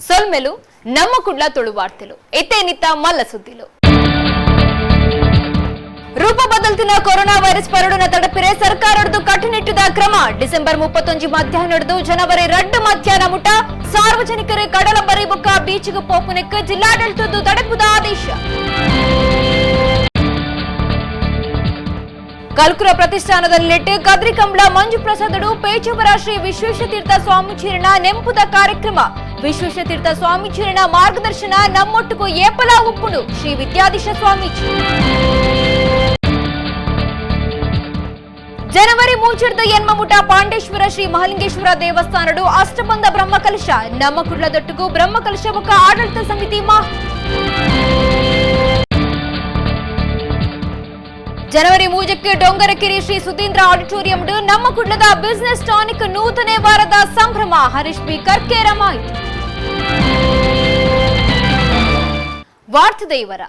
ಸೊಲ್ಮೆಲು ನಮ್ಮ ಕುಡ್ಲ ತುಳುವಾರ್ತೆಲು ಇತ್ತೆ ನಿತ್ತ ಮಲ್ಲ ಸುದ್ದಿಲು. ರೂಪ ಬದಲ್ತಿನ ಕೊರೋನಾ ವೈರಸ್ ಪರಡುನ ತಡಪಿರೆ ಸರ್ಕಾರದ್ದು ಕಟ್ಟುನಿಟ್ಟಿದ ಕ್ರಮ. ಡಿಸೆಂಬರ್ 31 ಮಧ್ಯಾಹ್ನದ್ದು ಜನವರಿ 2 ಮಧ್ಯಾಹ್ನ ಮುಟ ಸಾರ್ವಜನಿಕರು ಕಡಲ ಬರಿಬುಕ್ಕ ಬೀಚ್ಗೆ ಪೋಪುನೆಕ್ ಜಿಲ್ಲಾಡಳಿತದ್ದು ತಡೆಪುದ ಆದೇಶ. ಕಲ್ಕುರ ಪ್ರತಿಷ್ಠಾನದಲ್ಲಿಟ್ಟು ಕದ್ರಿಕಂಬಳ ಮಂಜುಪ್ರಸಾದಡು ಪೇಜಾವರ ಶ್ರೀ ವಿಶ್ವೇಶತೀರ್ಥ ಸ್ವಾಮೀಜಿರಣ ನೆಂಪುದ ಕಾರ್ಯಕ್ರಮ. ವಿಶ್ವೇಶತೀರ್ಥ ಸ್ವಾಮೀಜಿರಣ ಮಾರ್ಗದರ್ಶನ ನಮ್ಮೊಟ್ಟಿಗೂ ಏಪಲಾ ಉಪ್ಪುಂಡು ಶ್ರೀ ವಿದ್ಯಾಧೀಶ ಸ್ವಾಮೀಜಿ. ಜನವರಿ 3 ಎನ್ಮಮುಟ ಪಾಂಡೇಶ್ವರ ಶ್ರೀ ಮಹಾಲಿಂಗೇಶ್ವರ ದೇವಸ್ಥಾನಡು ಅಷ್ಟಬಂಧ ಬ್ರಹ್ಮಕಲಶ. ನಮ್ಮ ಕುಡ್ಲದೊಟ್ಟಿಗೂ ಬ್ರಹ್ಮಕಲಶ ಮುಖ ಆಡಳಿತ ಸಮಿತಿ ಮಾಹಿತಿ. ಜನವರಿ 3ಕ್ಕೆ ಡೊಂಗರಕೆರೆ ಶ್ರೀ ಸುಧೀಂದ್ರ ಆಡಿಟೋರಿಯಂ ನಮ್ಮ ಕುಡ್ಲದ ಬಿಸಿನೆಸ್ ಟಾನಿಕ್ ನೂತನ ವಾರದ ಸಂಭ್ರಮ. ಹರೀಶ್ ಬಿ ಕರ್ಕೇರ ಮಾಹಿತಿ. ವಾರ್ತೆದೈವರ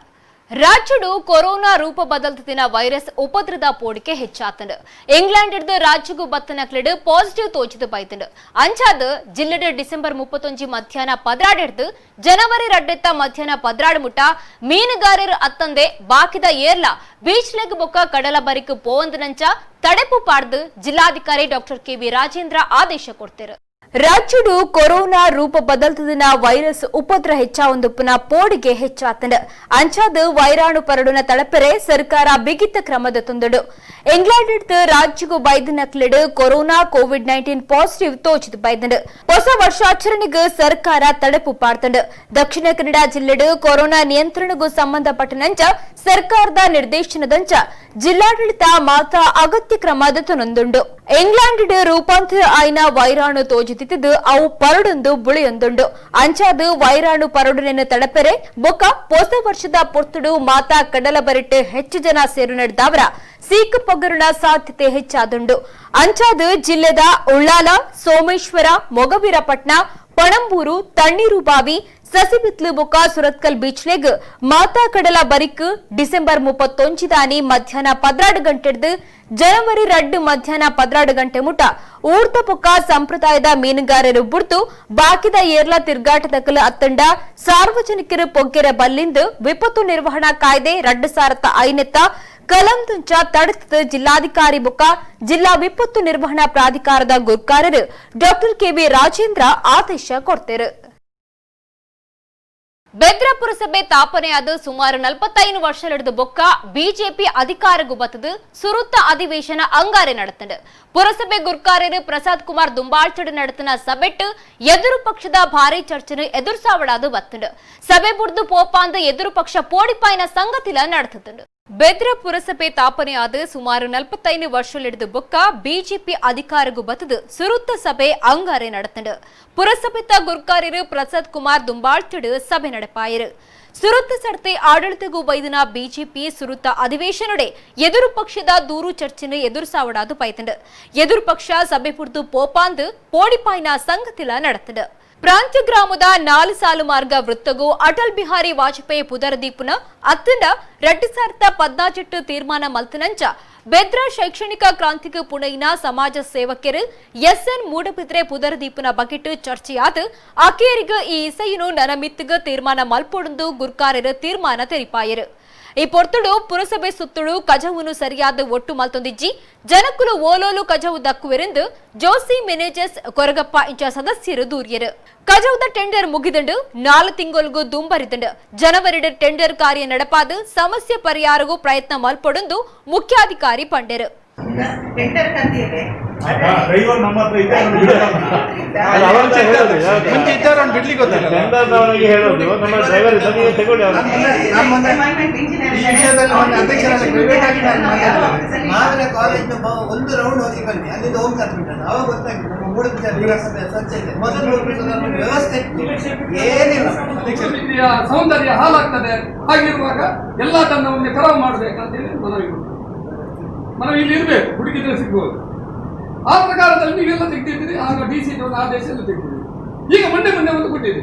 ರಾಜ್ಯಡು ಕೊರೋನಾ ರೂಪ ಬದಲ್ತಿನ ವೈರಸ್ ಉಪದ್ರದ ಪೋಡಿಕೆ ಹೆಚ್ಚಾತಂಡು. ಇಂಗ್ಲೆಂಡ್ ಹಿಡ್ದು ರಾಜ್ಯಗೂ ಬತ್ತನಕ್ಲೆಡ್ ಪಾಸಿಟಿವ್ ತೋಚಿದು ಬೈತಂಡು. ಅಂಚಾದ ಜಿಲ್ಲೆಡ್ ಡಿಸೆಂಬರ್ 31 ಮಧ್ಯಾಹ್ನ 12 ಹಿಡ್ದು ಜನವರಿ 2 ಮಧ್ಯಾಹ್ನ 12 ಮುಟ ಮೀನುಗಾರರು ಅತ್ತಂದೆ ಬಾಕಿದ ಏರ್ಲ ಬೀಚ್ ಲೆಗ್ ಬೊಕ್ಕ ಕಡಲ ಬರಿಕ್ ಪೋವಂದನಂಚ ತಡೆಪು ಪಾಡ್ದು ಜಿಲ್ಲಾಧಿಕಾರಿ ಡಾಕ್ಟರ್ ಕೆವಿ ರಾಜೇಂದ್ರ ಆದೇಶ ಕೊಡ್ತೇರು. ರಾಜ್ಯಡು ಕೊರೋನಾ ರೂಪ ಬದಲ್ತದಿನ ವೈರಸ್ ಉಪದ್ರ ಹೆಚ್ಚಾವೊಂದುಪ್ಪುನ ಪೋಡಿಗೆ ಹೆಚ್ಚಾತಂಡು. ಅಂಚಾದ ವೈರಾಣು ಪರಡುನ ತಳಪೆರೆ ಸರ್ಕಾರ ಬಿಗಿತ ಕ್ರಮದ ತಂದಡು. ಇಂಗ್ಲೆಂಡ್ ರಾಜ್ಯಗೂ ಬೈದನಕ್ಲೆಡ್ ಕೊರೋನಾ ಕೋವಿಡ್-19 ಪಾಸಿಟಿವ್ ತೋಚಿದ ಬೈದಂಡು. ಹೊಸ ವರ್ಷಾಚರಣೆಗೆ ಸರ್ಕಾರ ತಡೆಪು ಪಾಡ್ತಂಡು. ದಕ್ಷಿಣ ಕನ್ನಡ ಜಿಲ್ಲೆಡು ಕೊರೋನಾ ನಿಯಂತ್ರಣಗೂ ಸಂಬಂಧಪಟ್ಟನಂಚ ಸರ್ಕಾರದ ನಿರ್ದೇಶನದಂಚ ಜಿಲ್ಲಾಡಳಿತ ಮಾತಾ ಅಗತ್ಯ ಕ್ರಮದ ತನ್ನೊಂದುಂಡು. ಇಂಗ್ಲೆಂಡ್ ರೂಪಾಂತರ ಆಯ್ನ ವೈರಾಣು ತೋಜುತ್ತಿದ್ದು ಅವು ಪರಡೊಂದು ಬುಳಿಯೊಂದುಂಡು. ಅಂಚಾದು ವೈರಾಣು ಪರಡುನೆನ್ನು ತಡಪೆರೆ ಬೊಕ್ಕ ಹೊಸ ವರ್ಷದ ಪೊರ್ತುಡು ಮಾತಾ ಕಡಲ ಬರಿಟ್ಟು ಹೆಚ್ಚು ಜನ ಸೇರು ನಡೆದವರ ಸೀಕು ಪಗರುಣ ಸಾಧ್ಯತೆ ಹೆಚ್ಚಾದುಂಡು. ಅಂಚಾದು ಜಿಲ್ಲೆದ ಉಳ್ಳಾಲ, ಸೋಮೇಶ್ವರ, ಮೊಗವೀರಪಟ್ನ, ಪಣಂಬೂರು, ತಣ್ಣೀರುಬಾವಿ, ಸಸಿಬಿತ್ಲು ಬೊಕ್ಕ ಸುರತ್ಕಲ್ ಬೀಚ್ಲೆಗ್ ಮಾತಾ ಕಡಲ ಬರಿಕ್ ಡಿಸೆಂಬರ್ 31 ಮಧ್ಯಾಹ್ನ 12 ಗಂಟೆಡ್ದು ಜನವರಿ 2 ಮಧ್ಯಾಹ್ನ 12 ಗಂಟೆ ಮುಟ ಊರ್ತ ಪೊಕ್ಕ ಸಂಪ್ರದಾಯದ ಮೀನುಗಾರರು ಬುಡ್ತು ಬಾಕಿದ ಏರ್ಲ ತಿರ್ಗಾಟದಕಲು ಅತ್ತಂಡ ಸಾರ್ವಜನಿಕರು ಪೊಗ್ಗೆರೆ ಬಲ್ಲಿಂದು ವಿಪತ್ತು ನಿರ್ವಹಣಾ ಕಾಯ್ದೆ 2005 ಕಲಂ ತುಂಚ ತಡೆತದ ಜಿಲ್ಲಾಧಿಕಾರಿ ಬೊಕ್ಕ ಜಿಲ್ಲಾ ವಿಪತ್ತು ನಿರ್ವಹಣಾ ಪ್ರಾಧಿಕಾರದ ಗುರ್ಕಾರರು ಡಾಕ್ಟರ್ ಕೆವಿ ರಾಜೇಂದ್ರ ಆದೇಶ ಕೊಡ್ತೇರು. ಬೆದ್ರ ಪುರಸಭೆ ತಾಪನೆಯಾದ ಸುಮಾರು 45 ವರ್ಷ ಬೊಕ್ಕ ಬಿಜೆಪಿ ಅಧಿಕಾರಗೂ ಬತ್ತದು ಸುರುತ್ತ ಅಧಿವೇಶನ ಅಂಗಾರೆ ನಡೆತಂಡು. ಪುರಸಭೆ ಗುರ್ಕಾರ್ಯರು ಪ್ರಸಾದ್ ಕುಮಾರ್ ದುಂಬಾಳ್ಚಡು ನಡೆತನ ಸಭೆಟ್ಟು ಎದುರು ಪಕ್ಷದ ಭಾರಿ ಚರ್ಚೆನು ಎದುರುಸಾವಡಾದು ಬತ್ತಂಡು. ಸಭೆ ಬುಡ್ದು ಪೋಪಾಂದು ಎದುರು ಪಕ್ಷ ಪೋಡಿಪಾಯಿನ ಸಂಗತಿಲ ನಡೆತಂಡು. ಬೆದ್ರ ಪುರಸಭೆ ತಾಪನೆಯಾದ ಸುಮಾರು 45 ವರ್ಷ ಬೊಕ್ಕ ಬಿಜೆಪಿ ಅಧಿಕಾರಗೂ ಬತ್ತದು ಸುರುತ್ತ ಸಭೆ ಅಂಗಾರೆ ನಡೆತಂಡು. ಪುರಸಭೆತ ಗುರ್ಕಾರ್ಯರು ಪ್ರಸಾದ್ ಕುಮಾರ್ ದುಂಬಾಳ್ತಿಡು ಸಭೆ ನಡೆಪಾಯರು. ಸುರುತ್ತ ಸಡ್ತೆ ಆಡಳಿತಗೂ ಬೈದಿನ ಬಿಜೆಪಿ ಸುರುತ್ತ ಅಧಿವೇಶನಡೆ ಎದುರು ಪಕ್ಷದ ದೂರು ಚರ್ಚೆನು ಎದುರುಸಾವಡಾದು ಪೈತಂಡು. ಎದುರು ಪಕ್ಷ ಸಭೆ ಪುರ್ದು ಪೋಪಾಂದು ಪೋಡಿಪಾಯಿನ ಸಂಗತಿಲ ನಡೆತಂಡು. ಪ್ರಾಂತ್ಯ ಗ್ರಾಮದ 4 ಸಾಲು ಮಾರ್ಗ ವೃತ್ತಗೂ ಅಟಲ್ ಬಿಹಾರಿ ವಾಜಪೇಯಿ ಪುದರದೀಪುನ ಅತ್ತಂಡ 2014 ತೀರ್ಮಾನ ಮಲ್ತನಂಚ ಬೆದ್ರ ಶೈಕ್ಷಣಿಕ ಕ್ರಾಂತಿಗೆ ಪುಣೈನ ಸಮಾಜ ಸೇವಕರು ಎಸ್ಎನ್ ಮೂಡಬಿದ್ರೆ ಪುದರದೀಪುನ ಬಗೆಟ್ ಚರ್ಚೆಯಾದ ಅಕೇರಿಗ ಈ ಇಸೆಯನ್ನು ನನಮಿತ್ತಗ ತೀರ್ಮಾನ ಮಲ್ಪೊಡುಂದು ಗುರ್ಕಾರರು ತೀರ್ಮಾನ ತೆರಿಪಾಯರು. ಈ ಪೊರ್ತುಡು ಪುರಸಭೆ ಸುತ್ತುಡು ಕಜವುನು ಸರಿಯಾದ ಒಟ್ಟು ಮಲ್ತೊಂದಿಜ್ಜಿ ಜನಕುಲು ಓಲೋಲು ಕಜವು ದಕ್ಕುವೆರೆಂದು ಜೋಸಿ ಮೆನೇಜಸ್ ಕೊರಗಪ್ಪ ಇಂಚ ಸದಸ್ಯರು ದೂರಿಯರು. ಕಜವುದ ಟೆಂಡರ್ ಮುಗಿದಂಡು 4 ತಿಂಗೊಲ್ಗೂ ದುಂಬರಿದಂಡು. ಜನವರಿ ಟೆಂಡರ್ ಕಾರ್ಯ ನಡಪಾದು ಸಮಸ್ಯೆ ಪರಿಹಾರಗೂ ಪ್ರಯತ್ನ ಮಲ್ಪೊಡುಂದು ಮುಖ್ಯಾಧಿಕಾರಿ ಪಂಡೆರು. ಡ್ರೈವರ್ ನಮ್ಮ ಹತ್ರ ಇದೆ, ಅವ್ನು ಬಿಡಲ್ಲ. ಅಲ್ಲ, ಅವರ ಹತ್ರ ಹೇಳೋದು ಯಾವ್ದು? ಮುಂಚೆ ಇದ್ದವ್ರು ಅವ್ನು ಬಿಡ್ಲಿಕ್ಕೆ ಗೊತ್ತಿಲ್ಲ. ಟೆಂಡರ್ನವರಿಗೆ ಹೇಳೋದು, ನಮ್ಮ ಡ್ರೈವರ್ ಇದ್ದಾನೆ, ನೀವು ತಗೊಳ್ಳಿ ಅವ್ರನ್ನ. ನಾನು ಮೊನ್ನೆ ಈ ವಿಷಯದಲ್ಲಿ ಮೊನ್ನೆ ಅಧ್ಯಕ್ಷರಾದ ಪ್ರೈವೇಟ್ ಆಗಿ ನಾನು ಮಾತಾಡಿದ್ದೇನೆ. ಮಾವಿನ ಕಾಲೇಜ್ನ ಒಂದು ರೌಂಡ್ ಹೋಗಿ ಬನ್ನಿ, ಅಲ್ಲಿಂದ ಹೋಗಿ ಕರ್ಬಿಟ್ಟದ್ದು ಅವಾಗ ಗೊತ್ತಾಗ್ತದೆ ನಮ್ಮ ಮೂಡುಬಿದಿರೆ ಪುರಸಭೆ ಸ್ವಚ್ಛ ಇದೆ. ಮೊದಲು ನೋಡ್ಬಿಟ್ಟು ವ್ಯವಸ್ಥೆ ಇತ್ತು, ಏನಿಲ್ಲ. ಮೂಡುಬಿದಿರೆಯ ಸೌಂದರ್ಯ ಹಾಳಾಗ್ತದೆ. ಹಾಗಿರುವಾಗ ಎಲ್ಲ ತನ್ನ ಒಮ್ಮೆ ಕರಾವು ಮಾಡಬೇಕಂತೇಳಿ ಮನವಿ ಕೊಡ್ತೇವೆ. ಮನವಿ ಇಲ್ಲಿ ಇರಬೇಕು, ಹುಡುಕಿದ್ರೆ ಸಿಗ್ಬೋದು. ಆ ಪ್ರಕಾರದಲ್ಲಿ ನೀವೆಲ್ಲ ತೆಗೆದಿದ್ದೀರಿ. ಆಗ ಡಿ ಸಿ ಒಂದು ಆದೇಶ ಎಲ್ಲ ತೆಗೆದಿದ್ದೀರಿ. ಈಗ ಮೊನ್ನೆ ಮೊನ್ನೆ ಒಂದು ಕೊಟ್ಟಿದೆ,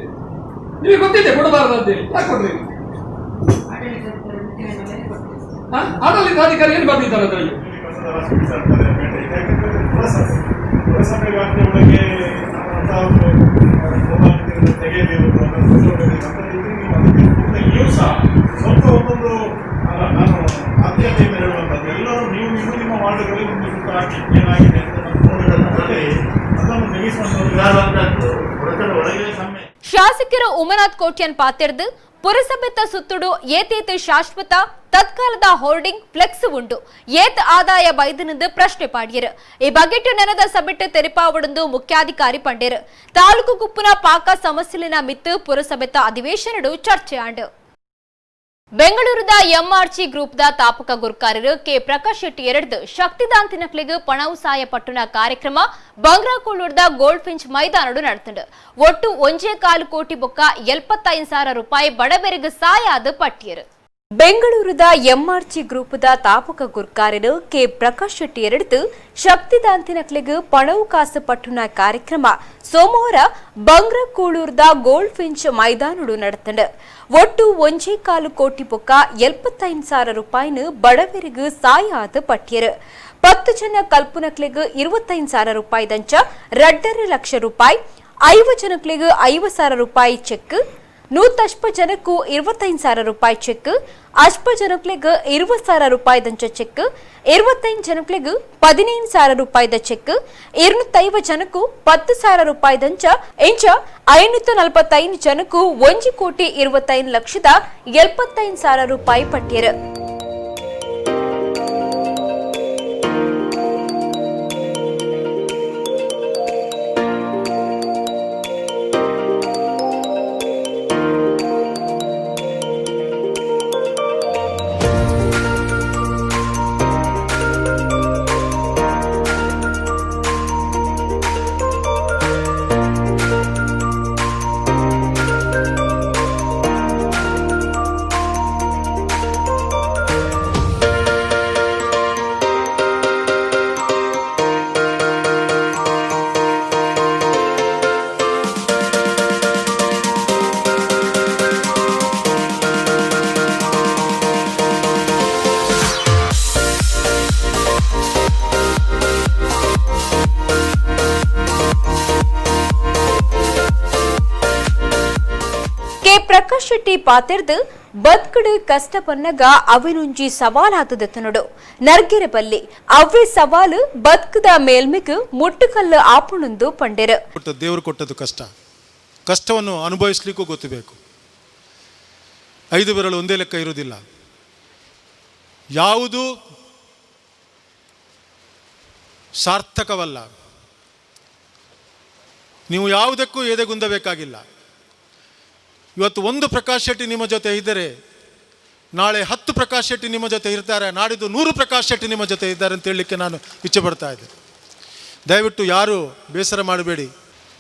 ನಿಮಗೆ ಗೊತ್ತಿದೆ ಕೊಡಬಾರದು ಅಂತೇಳಿ, ಯಾಕೆ ಕೊಡ್ರಿ? ಆಡಳಿತಾಧಿಕಾರಿ ಏನು ಬರ್ದಿದ್ದಾರೆ ಅದರಲ್ಲಿ? ಪುರಸಭೆ ಪುರಸಭೆ ವ್ಯಾಪ್ತಿಯೊಳಗೆ ಅಂತಹ ಒಂದು ತೆಗೆಯದಿರುವುದು. ನೀವು ಸಹ ಸ್ವಲ್ಪ ಒಂದೊಂದು ಅಲ್ಲ, ನಾನು ಆದ್ಯತೆಯಿಂದ ಹೇಳುವಂಥದ್ದು ಎಲ್ಲರೂ ನೀವು ನಿಮ್ಮ ನಿಮ್ಮ ವಾರ್ಡ್ಗಳಲ್ಲಿ ಒಂದು ಸುತ್ತ ಹಾಕಿ ಏನಾಗಿದೆ ಅಂತ ನಾವು ನೋಡಿದ್ರೆ ಅದನ್ನು ತೆಗೆಸುವಂಥದ್ದು ಪುರಸಭೆ ಒಳಗೆ ಸಮ್ಯ ಶಾಸಕರು ಉಮನಾಥ್ ಕೋಟ್ಯನ್ ಪಾತೆರ್ದು ಪುರಸಭೆತ ಸುತ್ತುಡು ಏತೇತ ಶಾಶ್ವತ ತತ್ಕಾಲದ ಹೋರ್ಡಿಂಗ್ ಫ್ಲೆಕ್ಸ್ ಉಂಡು ಏತ್ ಆದಾಯ ಬೈದನಿಂದ ಪ್ರಶ್ನೆ ಪಾಡಿಯರು. ಈ ಬಗೆಟ್ ನೆನದ ಸಭೆಟ್ ತೆರಿಪಾವಡಂದು ಮುಖ್ಯಾಧಿಕಾರಿ ಪಂಡೇರು. ತಾಲೂಕು ಗುಪ್ಪುನ ಪಾಕ ಸಮಸ್ಯೆಲಿನ ಮಿತ್ತು ಪುರಸಭೆತ ಅಧಿವೇಶನಡು ಚರ್ಚೆ ಆಂಡು. ಬೆಂಗಳೂರದ ಎಂಆರ್ಜಿ ಗ್ರೂಪ್ದ ತಾಪಕ ಗುರ್ಕಾರರು ಕೆ ಪ್ರಕಾಶ್ ಶೆಟ್ಟಿ ಎರಡ್ದು ಶಕ್ತಿದಾಂತಿನಕ್ಲಿಗೆ ಪಣವು ಸಾಯ ಪಟ್ಟುನ ಕಾರ್ಯಕ್ರಮ ಬಂಗ್ರಾಕೋಳೂರ್ದ ಗೋಲ್ಡ್ ಫಿಂಚ್ ಮೈದಾನಡು ನಡೆತುಂಡು. ಒಟ್ಟು 1.25 ಕೋಟಿ ಬೊಕ್ಕ 75,000 ರೂಪಾಯಿ ಬಡಬೆರೆಗ್ ಸಾಯಾದ ಪಟ್ಟಿಯರು. ಬೆಂಗಳೂರದ ಎಂಆರ್ಜಿ ಗ್ರೂಪ್ದ ತಾಪಕ ಗುರ್ಕಾರರು ಕೆ ಪ್ರಕಾಶ್ ಶೆಟ್ಟಿ ಎರಡ್ದು ಶಕ್ತಿದಾಂತಿನಕ್ಲಿಗೆ ಪಣವು ಕಾಸು ಪಟ್ಟುನ ಕಾರ್ಯಕ್ರಮ ಸೋಮವಾರ ಬಂಗ್ರಕೂಳೂರ್ದ ಗೋಲ್ಡ್ ಫಿಂಚ್ ಮೈದಾನಡು ನಡೆತಂಡು. ಒಟ್ಟು 1.25 ಕೋಟಿ ಬೊಕ್ಕ 75,000 ರೂಪಾಯಿನ ಬಡವರಿಗೆ ಸಾಯಾದ ಪಟ್ಟಿಯರು. 10 ಜನ ಕಲ್ಪುನಕ್ಲಿಗೆ 25,000 ರೂಪಾಯಿ ದಂಚ 2.5 ಲಕ್ಷ ರೂಪಾಯಿ, 5 ಜನಕ್ಲಿಗೆ 50,000 ರೂಪಾಯಿ ಚೆಕ್, 150 ಜನಕ್ಕೂ 25,000 ರೂಪಾಯಿ ಚೆಕ್, 50 ಜನಕ್ಲಿಗೆ 20,000 ರೂಪಾಯಿ ದಂಚ ಚೆಕ್, 25 ಜನಕ್ಲಿಗೆ 15,000 ರೂಪಾಯಿದ ಚೆಕ್, 250 ಜನಕ್ಕೂ 10,000 ರೂಪಾಯಿ ದಂಚ ಇಂಚ 545 ಜನಕ್ಕೂ 1,25,75,000 ರೂಪಾಯಿ ಪಟ್ಟಿಯರು. ಕೆ ಪ್ರಕಾಶ್ ಶೆಟ್ಟಿ ಪಾತೆರ್ದು ಬದ್ಕಡು ಕಷ್ಟ ಪನ್ನಗ ಅವಿನುಂಜಿ ಸವಾಲಾತದೆತ್ತನುಡು ನರ್ಗೆರೆ ಬಲ್ಲಿ ಅವ್ವೆ ಸವಾಲು ಬದ್ಕದ ಮೇಲ್ಮಿಗ್ ಮುಟ್ಟುಕಲ್ಲು ಆಪುಣಂದು ಪಂಡೆರು. ದೇವರು ಕೊಟ್ಟದ್ದು ಕಷ್ಟ, ಕಷ್ಟವನ್ನು ಅನುಭವಿಸಲಿಕ್ಕೂ ಗೊತ್ತಬೇಕು. 5 ಬೆರಳು ಒಂದೇ ಲೆಕ್ಕ ಇರುವುದಿಲ್ಲ. ಯಾವುದು ಸಾರ್ಥಕವಲ್ಲ, ನೀವು ಯಾವುದಕ್ಕೂ ಎದೆಗುಂದಬೇಕಾಗಿಲ್ಲ. ಇವತ್ತು 1 ಪ್ರಕಾಶ್ ಶೆಟ್ಟಿ ನಿಮ್ಮ ಜೊತೆ ಇದ್ದರೆ ನಾಳೆ 10 ಪ್ರಕಾಶ್ ಶೆಟ್ಟಿ ನಿಮ್ಮ ಜೊತೆ ಇರ್ತಾರೆ, ನಾಡಿದ್ದು 100 ಪ್ರಕಾಶ್ ಶೆಟ್ಟಿ ನಿಮ್ಮ ಜೊತೆ ಇದ್ದಾರೆ ಅಂತ ಹೇಳಲಿಕ್ಕೆ ನಾನು ಇಚ್ಛೆ ಪಡ್ತಾ ಇದ್ದೆ. ದಯವಿಟ್ಟು ಯಾರೂ ಬೇಸರ ಮಾಡಬೇಡಿ.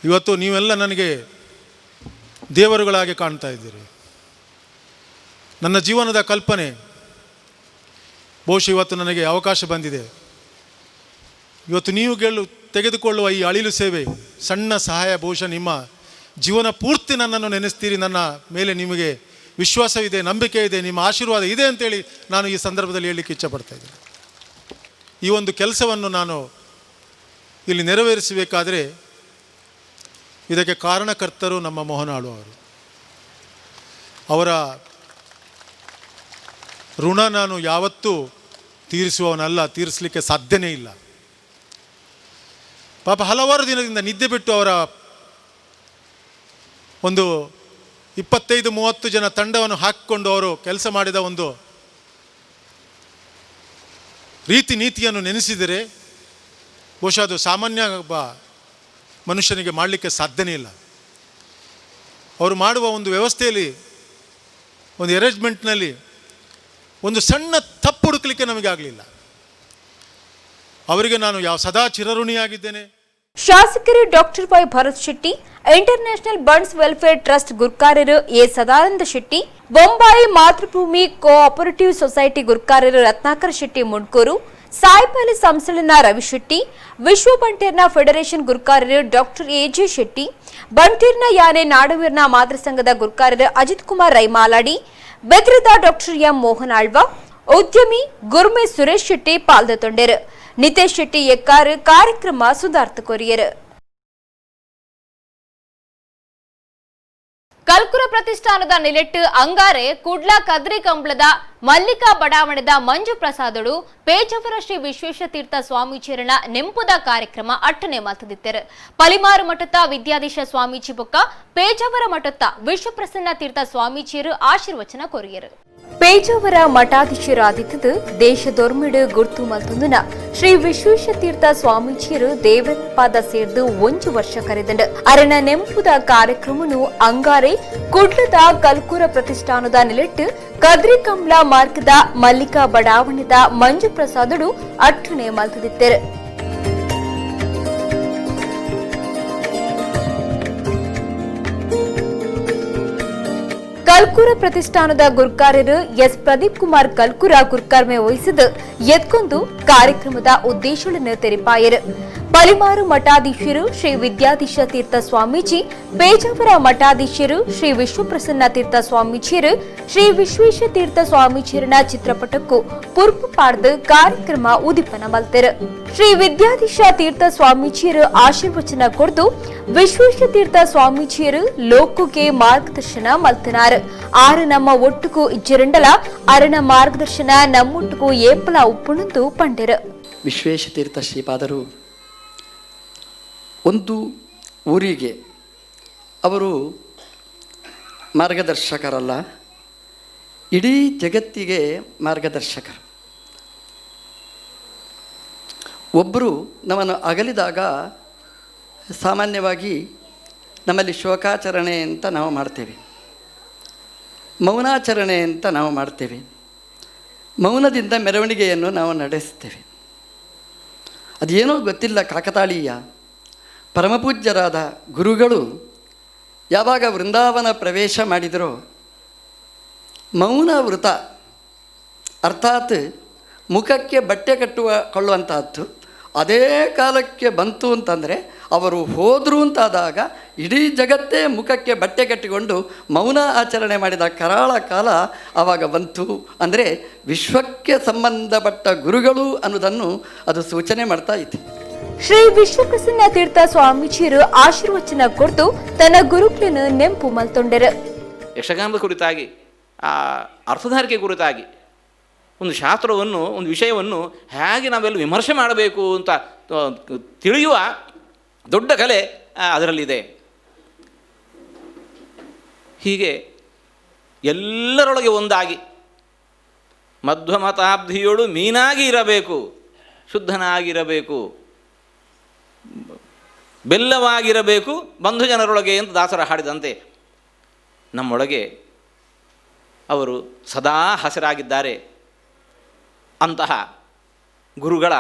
ಇವತ್ತು ನೀವೆಲ್ಲ ನನಗೆ ದೇವರುಗಳಾಗಿ ಕಾಣ್ತಾ ಇದ್ದೀರಿ. ನನ್ನ ಜೀವನದ ಕಲ್ಪನೆ ಬಹುಶಃ ಇವತ್ತು ನನಗೆ ಅವಕಾಶ ಬಂದಿದೆ. ಇವತ್ತು ನೀವು ತೆಗೆದುಕೊಳ್ಳುವ ಈ ಅಳಿಲು ಸೇವೆ, ಸಣ್ಣ ಸಹಾಯ ಬಹುಶಃ ನಿಮ್ಮ ಜೀವನ ಪೂರ್ತಿ ನನ್ನನ್ನು ನೆನೆಸ್ತೀರಿ. ನನ್ನ ಮೇಲೆ ನಿಮಗೆ ವಿಶ್ವಾಸವಿದೆ, ನಂಬಿಕೆ ಇದೆ, ನಿಮ್ಮ ಆಶೀರ್ವಾದ ಇದೆ ಅಂತೇಳಿ ನಾನು ಈ ಸಂದರ್ಭದಲ್ಲಿ ಹೇಳಲಿಕ್ಕೆ ಇಚ್ಛೆಪಡ್ತಾ ಇದ್ದೀನಿ. ಈ ಒಂದು ಕೆಲಸವನ್ನು ನಾನು ಇಲ್ಲಿ ನೆರವೇರಿಸಬೇಕಾದರೆ ಇದಕ್ಕೆ ಕಾರಣಕರ್ತರು ನಮ್ಮ ಮೋಹನ್ ಆಳ್ವ ಅವರು. ಅವರ ಋಣ ನಾನು ಯಾವತ್ತೂ ತೀರಿಸುವವನಲ್ಲ, ತೀರಿಸಲಿಕ್ಕೆ ಸಾಧ್ಯನೇ ಇಲ್ಲ. ಪಾಪ ಹಲವಾರು ದಿನದಿಂದ ನಿದ್ದೆ ಬಿಟ್ಟು ಅವರ ಒಂದು 25-30 ಜನ ತಂಡವನ್ನು ಹಾಕಿಕೊಂಡು ಅವರು ಕೆಲಸ ಮಾಡಿದ ಒಂದು ರೀತಿ ನೀತಿಯನ್ನು ನೆನೆಸಿದರೆ ಬಹುಶಃ ಅದು ಸಾಮಾನ್ಯ ಒಬ್ಬ ಮನುಷ್ಯನಿಗೆ ಮಾಡಲಿಕ್ಕೆ ಸಾಧ್ಯನೇ ಇಲ್ಲ. ಅವರು ಮಾಡುವ ಒಂದು ವ್ಯವಸ್ಥೆಯಲ್ಲಿ, ಒಂದು ಅರೇಂಜ್ಮೆಂಟ್ನಲ್ಲಿ ಒಂದು ಸಣ್ಣ ತಪ್ಪು ಹುಡುಕಲಿಕ್ಕೆ ನಮಗೆ ಆಗಲಿಲ್ಲ. ಅವರಿಗೆ ನಾನು ಸದಾ ಚಿರಋಣಿಯಾಗಿದ್ದೇನೆ. ಶಾಸಕರು doctor Y Bharath Shetty, international Bunts welfare trust ಗುರ್ಕಾರರು A Sadananda Shetty, Bombay Mathrubhumi cooperative society ಗುರ್ಕಾರರು Ratnakar Shetty Mundkur, ಸಾಯಿಪಾಲಿ ಸಂಸ್ಥೆನ ರವಿ ಶೆಟ್ಟಿ, ವಿಶ್ವ ಬಂಟೇರ್ನ ಫೆಡರೇಷನ್ ಗುರ್ಕಾರರು ಡಾಕ್ಟರ್ ಎಜೆ ಶೆಟ್ಟಿ, ಬಂಟೇರ್ನ ಯಾನೆ ನಾಡವೀರ್ನ ಮಾತೃಸಂಘದ ಗುರ್ಕಾರರು ಅಜಿತ್ ಕುಮಾರ್ ರೈಮಾಲಾಡಿ, ಬೆದ್ರದ ಡಾಕ್ಟರ್ ಎಂ ಮೋಹನ್ ಆಳ್ವ, ಉದ್ಯಮಿ ಗುರ್ಮೆ ಸುರೇಶ್ ಶೆಟ್ಟಿ ಪಾಲ್ದೊಂಡೆರು. ನಿತೇಶ್ ಶೆಟ್ಟಿ ಎಕ್ಕಾರು ಕಾರ್ಯಕ್ರಮ ಸುಧಾರ್ಥ ಕೊರಿಯರು. ಕಲ್ಕುರ ಪ್ರತಿಷ್ಠಾನದ ನಿಲೆಟ್ಟು ಅಂಗಾರೆ ಕುಡ್ಲ ಕದ್ರಿ ಕಂಬಳದ ಮಲ್ಲಿಕಾ ಬಡಾವಣೆದ ಮಂಜು ಪ್ರಸಾದಳು ಪೇಜಾವರ ಶ್ರೀ ವಿಶ್ವೇಶತೀರ್ಥ ಸ್ವಾಮೀಜಿಯರನ ನೆಂಪುದ ಕಾರ್ಯಕ್ರಮ ಅಟ್ಟನೆ ಮಲ್ತದಿತ್ತೆರು. ಪಲಿಮಾರು ಮಠದ ವಿದ್ಯಾಧೀಶ ಸ್ವಾಮೀಜಿ ಬೊಕ್ಕ ಪೇಜಾವರ ಮಠದ ವಿಶ್ವಪ್ರಸನ್ನ ತೀರ್ಥ ಸ್ವಾಮೀಜಿಯರು ಆಶೀರ್ವಚನ ಕೊರಿಯರು. ಪೇಜಾವರ ಮಠಾಧೀಶರಾದಿತ್ತದು ದೇಶದೊರ್ಮಿಡು ಗುರ್ತು ಮಲ್ತೊಂದುನ ಶ್ರೀ ವಿಶ್ವೇಶತೀರ್ಥ ಸ್ವಾಮೀಜಿಯರು ದೇವಪಾದ ಸೇರ್ದು 1 ವರ್ಷ ಕರೆದಂಡು. ಅರಣ ನೆಂಪುದ ಕಾರ್ಯಕ್ರಮನು ಅಂಗಾರೆ ಕುಡ್ಲದ ಕಲ್ಕೂರ ಪ್ರತಿಷ್ಠಾನದ ನಿಲೆಟ್ಟು ಕದ್ರಿ ಕಂಬ್ಲ ಮಾರ್ಗದ ಮಲ್ಲಿಕಾ ಬಡಾವಣೆದ ಮಂಜು ಪ್ರಸಾದಡು ಅಟ್ಟಣೆ ಮಲ್ತದಿತ್ತೆರು. ಕಲ್ಕೂರ ಪ್ರತಿಷ್ಠಾನದ ಗುರ್ಕಾರರು ಎಸ್ ಪ್ರದೀಪ್ ಕುಮಾರ್ ಕಲ್ಕೂರ ಗುರ್ಕರ್ಮೆ ವಹಿಸಿದ ಎತ್ಕೊಂದು ಕಾರ್ಯಕ್ರಮದ ಉದ್ದೇಶಗಳನ್ನು ತೆರಿಪಾಯರು. ಪಲಿಮಾರು ಮಠಾಧೀಶರು ಶ್ರೀ ವಿದ್ಯಾಧೀಶ ತೀರ್ಥ ಸ್ವಾಮೀಜಿ, ಪೇಜಾವರ ಮಠಾಧೀಶರು ಶ್ರೀ ವಿಶ್ವಪ್ರಸನ್ನ ತೀರ್ಥ ಸ್ವಾಮೀಜಿಯರು ಶ್ರೀ ವಿಶ್ವೇಶ ತೀರ್ಥ ಸ್ವಾಮೀಜಿಯರನ ಚಿತ್ರಪಟಕ್ಕೂ ಪುರ್ಪು ಪಾಡ್ದು ಕಾರ್ಯಕ್ರಮ ಉದಿಪನ ಮಲ್ತೆರು. ಶ್ರೀ ವಿದ್ಯಾಧೀಶ ತೀರ್ಥ ಸ್ವಾಮೀಜಿಯರು ಆಶೀರ್ವಚನ ಕೊಡ್ದು ವಿಶ್ವೇಶ ತೀರ್ಥ ಸ್ವಾಮೀಜಿಯರು ಲೋಕಕ್ಕೆ ಮಾರ್ಗದರ್ಶನ ಮಲ್ತನಾರು. ಆರು ನಮ್ಮ ಒಟ್ಟುಕು ಇಜ್ಜಿರಂಡಲ ಅರಣ ಮಾರ್ಗದರ್ಶನ ನಮ್ಮೊಟ್ಟುಕು ಏಪಲ ಉಪ್ಪುಣಂದು ಪಂಡೆರು. ವಿಶ್ವೇಶತೀರ್ಥ ಶ್ರೀಪಾದರು ಒಂದು ಊರಿಗೆ ಅವರು ಮಾರ್ಗದರ್ಶಕರಲ್ಲ, ಇಡೀ ಜಗತ್ತಿಗೆ ಮಾರ್ಗದರ್ಶಕರು. ಒಬ್ಬರು ನಮ್ಮನ್ನು ಅಗಲಿದಾಗ ಸಾಮಾನ್ಯವಾಗಿ ನಮ್ಮಲ್ಲಿ ಶೋಕಾಚರಣೆ ಅಂತ ನಾವು ಮಾಡ್ತೇವೆ, ಮೌನಾಚರಣೆ ಅಂತ ನಾವು ಮಾಡ್ತೇವೆ, ಮೌನದಿಂದ ಮೆರವಣಿಗೆಯನ್ನು ನಾವು ನಡೆಸ್ತೇವೆ. ಅದೇನೋ ಗೊತ್ತಿಲ್ಲ, ಕಾಕತಾಳೀಯ ಪರಮಪೂಜ್ಯರಾದ ಗುರುಗಳು ಯಾವಾಗ ವೃಂದಾವನ ಪ್ರವೇಶ ಮಾಡಿದರೋ ಮೌನ ವೃತ, ಅರ್ಥಾತ್ ಮುಖಕ್ಕೆ ಬಟ್ಟೆ ಕೊಳ್ಳುವಂತಹದ್ದು ಅದೇ ಕಾಲಕ್ಕೆ ಬಂತು ಅಂತಂದರೆ ಅವರು ಹೋದರು ಅಂತಾದಾಗ ಇಡೀ ಜಗತ್ತೇ ಮುಖಕ್ಕೆ ಬಟ್ಟೆ ಕಟ್ಟಿಕೊಂಡು ಮೌನ ಆಚರಣೆ ಮಾಡಿದ ಕರಾಳ ಕಾಲ ಆವಾಗ ಬಂತು. ಅಂದರೆ ವಿಶ್ವಕ್ಕೆ ಸಂಬಂಧಪಟ್ಟ ಗುರುಗಳು ಅನ್ನೋದನ್ನು ಅದು ಸೂಚನೆ ಮಾಡ್ತಾ ಇತ್ತು. ಶ್ರೀ ವಿಶ್ವಪ್ರಸನ್ನ ತೀರ್ಥ ಸ್ವಾಮೀಜಿಯರು ಆಶೀರ್ವಚನ ಕೊಡ್ತು ತನ್ನ ಗುರುಗಳನ್ನು ನೆಂಪು ಮಲ್ತೊಂಡರು. ಯಕ್ಷಗಾನದ ಕುರಿತಾಗಿ, ಆ ಅರ್ಥಧಾರಿಕೆ ಕುರಿತಾಗಿ ಒಂದು ಶಾಸ್ತ್ರವನ್ನು, ಒಂದು ವಿಷಯವನ್ನು ಹೇಗೆ ನಾವೆಲ್ಲ ವಿಮರ್ಶೆ ಮಾಡಬೇಕು ಅಂತ ತಿಳಿಯುವ ದೊಡ್ಡ ಕಲೆ ಅದರಲ್ಲಿದೆ. ಹೀಗೆ ಎಲ್ಲರೊಳಗೆ ಒಂದಾಗಿ ಮಧ್ವಮತಾಬ್ಧಿಯೋಳು ಮೀನಾಗಿ ಇರಬೇಕು, ಶುದ್ಧನಾಗಿರಬೇಕು, ಬೆಲ್ಲವಾಗಿರಬೇಕು ಬಂಧುಜನರೊಳಗೆ ಅಂತ ದಾಸರ ಹಾಡಿದಂತೆ ನಮ್ಮೊಳಗೆ ಅವರು ಸದಾ ಹಸಿರಾಗಿದ್ದಾರೆ. ಅಂತಹ ಗುರುಗಳ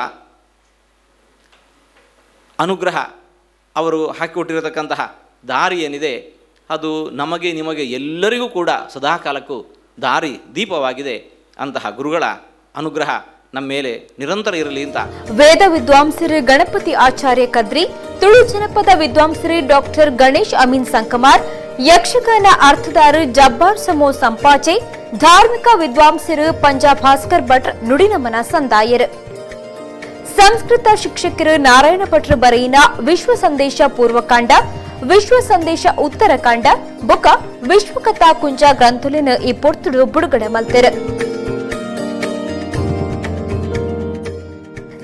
ಅನುಗ್ರಹ, ಅವರು ಹಾಕಿಕೊಟ್ಟಿರತಕ್ಕಂತಹ ದಾರಿ ಏನಿದೆ ಅದು ನಮಗೆ ನಿಮಗೆ ಎಲ್ಲರಿಗೂ ಕೂಡ ಸದಾಕಾಲಕ್ಕೂ ದಾರಿ ದೀಪವಾಗಿದೆ. ಅಂತಹ ಗುರುಗಳ ಅನುಗ್ರಹ ನಮ್ಮ ಮೇಲೆ ನಿರಂತರ ಇರಲಿ ಅಂತ ವೇದ ವಿದ್ವಾಂಸರು ಗಣಪತಿ ಆಚಾರ್ಯ ಕದ್ರಿ, ತುಳು ಜನಪದ ವಿದ್ವಾಂಸರು ಡಾಕ್ಟರ್ ಗಣೇಶ್ ಅಮೀನ್ ಸಂಕಮಾರ್, ಯಕ್ಷಗಾನ ಅರ್ಥದಾರರು ಜಬ್ಬಾರ್ ಸಮೋ ಸಂಪಾಜೆ, ಧಾರ್ಮಿಕ ವಿದ್ವಾಂಸರು ಪಂಜಾ ಭಾಸ್ಕರ್ ಭಟ್ ನುಡಿನಮನ ಸಂದಾಯರು. ಸಂಸ್ಕೃತ ಶಿಕ್ಷಕರು ನಾರಾಯಣ ಭಟ್ರು ಬರೆಯಿನ ವಿಶ್ವ ಸಂದೇಶ ಪೂರ್ವಕಾಂಡ, ವಿಶ್ವ ಸಂದೇಶ ಉತ್ತರಕಾಂಡ ಬೊಕ ವಿಶ್ವಕಥಾ ಕುಂಜ ಗ್ರಂಥಲಿನ ಈ ಪೊರ್ತುಡು ಬಿಡುಗಡೆ ಮಲ್ತೆರು.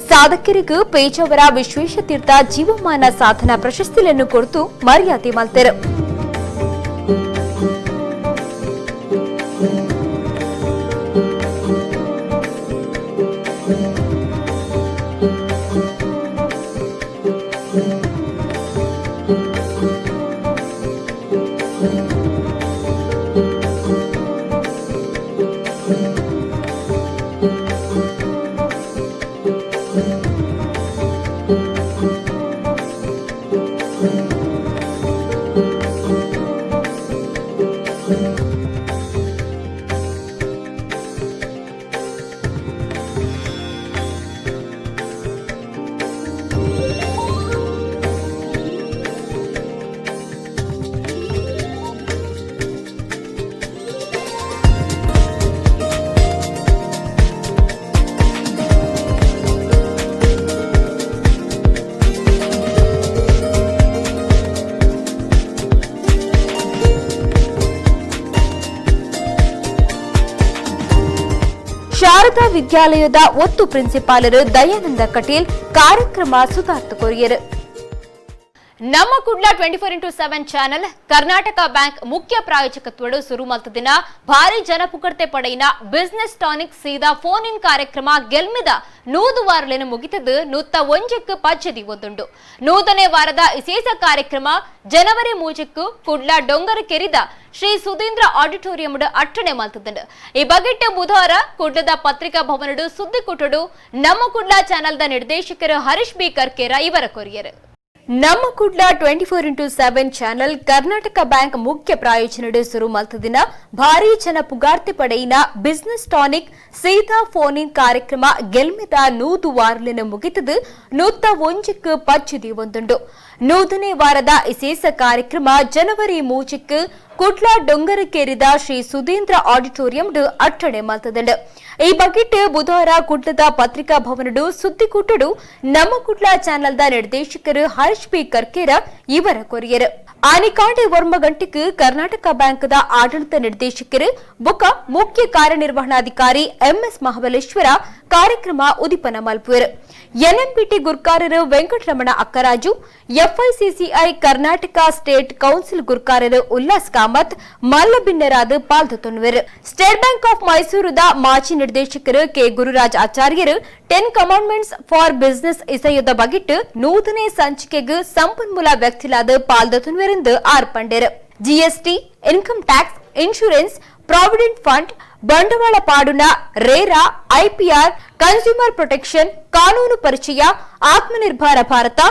ಸಾಧಕರಿಗೂ ಪೇಜಾವರ ವಿಶ್ವೇಶತೀರ್ಥ ಜೀವಮಾನ ಸಾಧನಾ ಪ್ರಶಸ್ತಿಯನ್ನು ಕೊಡ್ತು ಮರ್ಯಾದೆ ಮಲ್ತೆರು. ಶಾರದಾ ವಿದ್ಯಾಲಯದ ಒತ್ತು ಪ್ರಿನ್ಸಿಪಾಲರು ದಯಾನಂದ ಕಟೀಲ್ ಕಾರ್ಯಕ್ರಮ ಸುಧಾರ್ಥ ಕೊರಿಯರು. ನಮ್ಮ Kudla 24x7 channel Karnataka bank ಮುಖ್ಯ ಪ್ರಾಯೋಜಕತ್ವಡು ಸುರು ಮಲ್ತದಿನ ಭಾರಿ ಜನಪುಕರ್ತೆ ಪಡೆಯಿನ ಬಿಸ್ನೆಸ್ ಟಾನಿಕ್ ಸೀದಾ ಫೋನ್ ಇನ್ ಕಾರ್ಯಕ್ರಮ ಗೆಲ್ಮಿದ 100 ವಾರಲೇನು ಮುಗಿತದ್ದು 101ಕ್ಕೆ ಪಜ್ಜದಿ ಒಂದುಂಡು. 100ನೇ ವಾರದ ವಿಶೇಷ ಕಾರ್ಯಕ್ರಮ ಜನವರಿ 3ಕ್ಕೂ ಕುಡ್ಲ ಡೊಂಗರಕೆರಿದ ಶ್ರೀ ಸುಧೀಂದ್ರ ಆಡಿಟೋರಿಯಂ ಅಟ್ಟಣೆ ಮಲ್ತದಂಡು. ಈ ಬಗೆಟ್ ಬುಧವಾರ ಕುಡ್ಲದ ಪತ್ರಿಕಾ ಭವನಡು ಸುದ್ದಿ ಕುಟಡು ನಮ್ಮ ಕುಡ್ಲ ಚಾನೆಲ್ದ ನಿರ್ದೇಶಕರು ಹರೀಶ್ ಬಿ ಕರ್ಕೇರ ಇವರ ಕೊರಿಯರು. ನಮ್ಮ Kudla 24x7 channel Karnataka bank ಮುಖ್ಯ ಪ್ರಾಯೋಜನಡು ಸುರು ಮಲ್ತದಿನ ಭಾರೀ ಜನ ಪುಗಾರ್ತೆ ಪಡೆಯಿನ ಬಿಸ್ನೆಸ್ ಟಾನಿಕ್ ಸೀದಾ ಫೋನ್ ಇನ್ ಕಾರ್ಯಕ್ರಮ ಗೆಲ್ಮಿದ 100 ವಾರಲಿನ ಮುಗಿತದು 101ಕ್ಕೆ ಪಚ್ಚುದಿ ಒಂದುಂಡು. 100ನೇ ವಾರದ ವಿಶೇಷ ಕಾರ್ಯಕ್ರಮ ಜನವರಿ 3ಕ್ಕೆ ಕುಡ್ಲ ಡೊಂಗರಕೇರಿದ ಶ್ರೀ ಸುಧೀಂದ್ರ ಆಡಿಟೋರಿಯಂ ಅಟ್ಟಣೆ ಮಲ್ತದಂಡು. ಈ ಬಗೆಟ್ ಬುಧವಾರ ಕುಡ್ಲದ ಪತ್ರಿಕಾ ಭವನಡು ಸುದ್ದಿಕೂಟಡು ನಮ್ಮ ಕುಡ್ಲ ಚಾನೆಲ್ದ ನಿರ್ದೇಶಕರು ಹರೀಶ್ ಬಿ ಕರ್ಕೇರ ಇವರ ಕೊರಿಯರು. ಆನಿಕಾಂಡೆ ವರ್ಮ ಗಂಟೆಗೆ ಕರ್ನಾಟಕ ಬ್ಯಾಂಕ್ದ ಆಡಳಿತ ನಿರ್ದೇಶಕರು ಬೊಕ ಮುಖ್ಯ ಕಾರ್ಯನಿರ್ವಹಣಾಧಿಕಾರಿ ಎಂಎಸ್ ಮಹಾಬಲೇಶ್ವರ ಕಾರ್ಯಕ್ರಮ ಉದಿಪನ ಮಲ್ಪುವರು. ಎನ್ಎಂಪಿಟಿ ಗುರ್ಕಾರರು Venkataramana Akkaraju, FICCI Karnataka state council ಗುರ್ಕಾರರು ಉಲ್ಲಾಸ್ ಕಾಮತ್ ಮಲ್ಲಬಿನ್ನರಾದ ಪಾಲ್ದೊತ್ತೊನ್ನುವರು. ಸ್ಟೇಟ್ ಬ್ಯಾಂಕ್ ಆಫ್ ಮೈಸೂರುದ ಮಾಜಿ ನಿರ್ದೇಶಕರು ಕೆ ಗುರುರಾಜ್ ಆಚಾರ್ಯರು 10 ಕಮಾಂಡ್ಮೆಂಟ್ಸ್ ಫಾರ್ ಬಿಸಿನೆಸ್ ಇಸೆಯುದ ಬಗಿಟ್ಟು 100ನೇ ಸಂಚಿಕೆಗೆ ಸಂಪನ್ಮೂಲ ವ್ಯಕ್ತಿಲಾದ ಪಾಲ್ದೊತ್ತೊನ್ನುವರೆಂದು ಆರ್ಪಂಡೆರು. GST, income tax, insurance, provident fund, ಬಂಡವಾಳ ಪಾಡುನ, ರೇರಾ, ಐಪಿಆರ್, ಕನ್ಸ್ಯೂಮರ್ ಪ್ರೊಟೆಕ್ಷನ್, ಕಾನೂನು ಪರಿಚಯ, Atmanirbhar Bharat,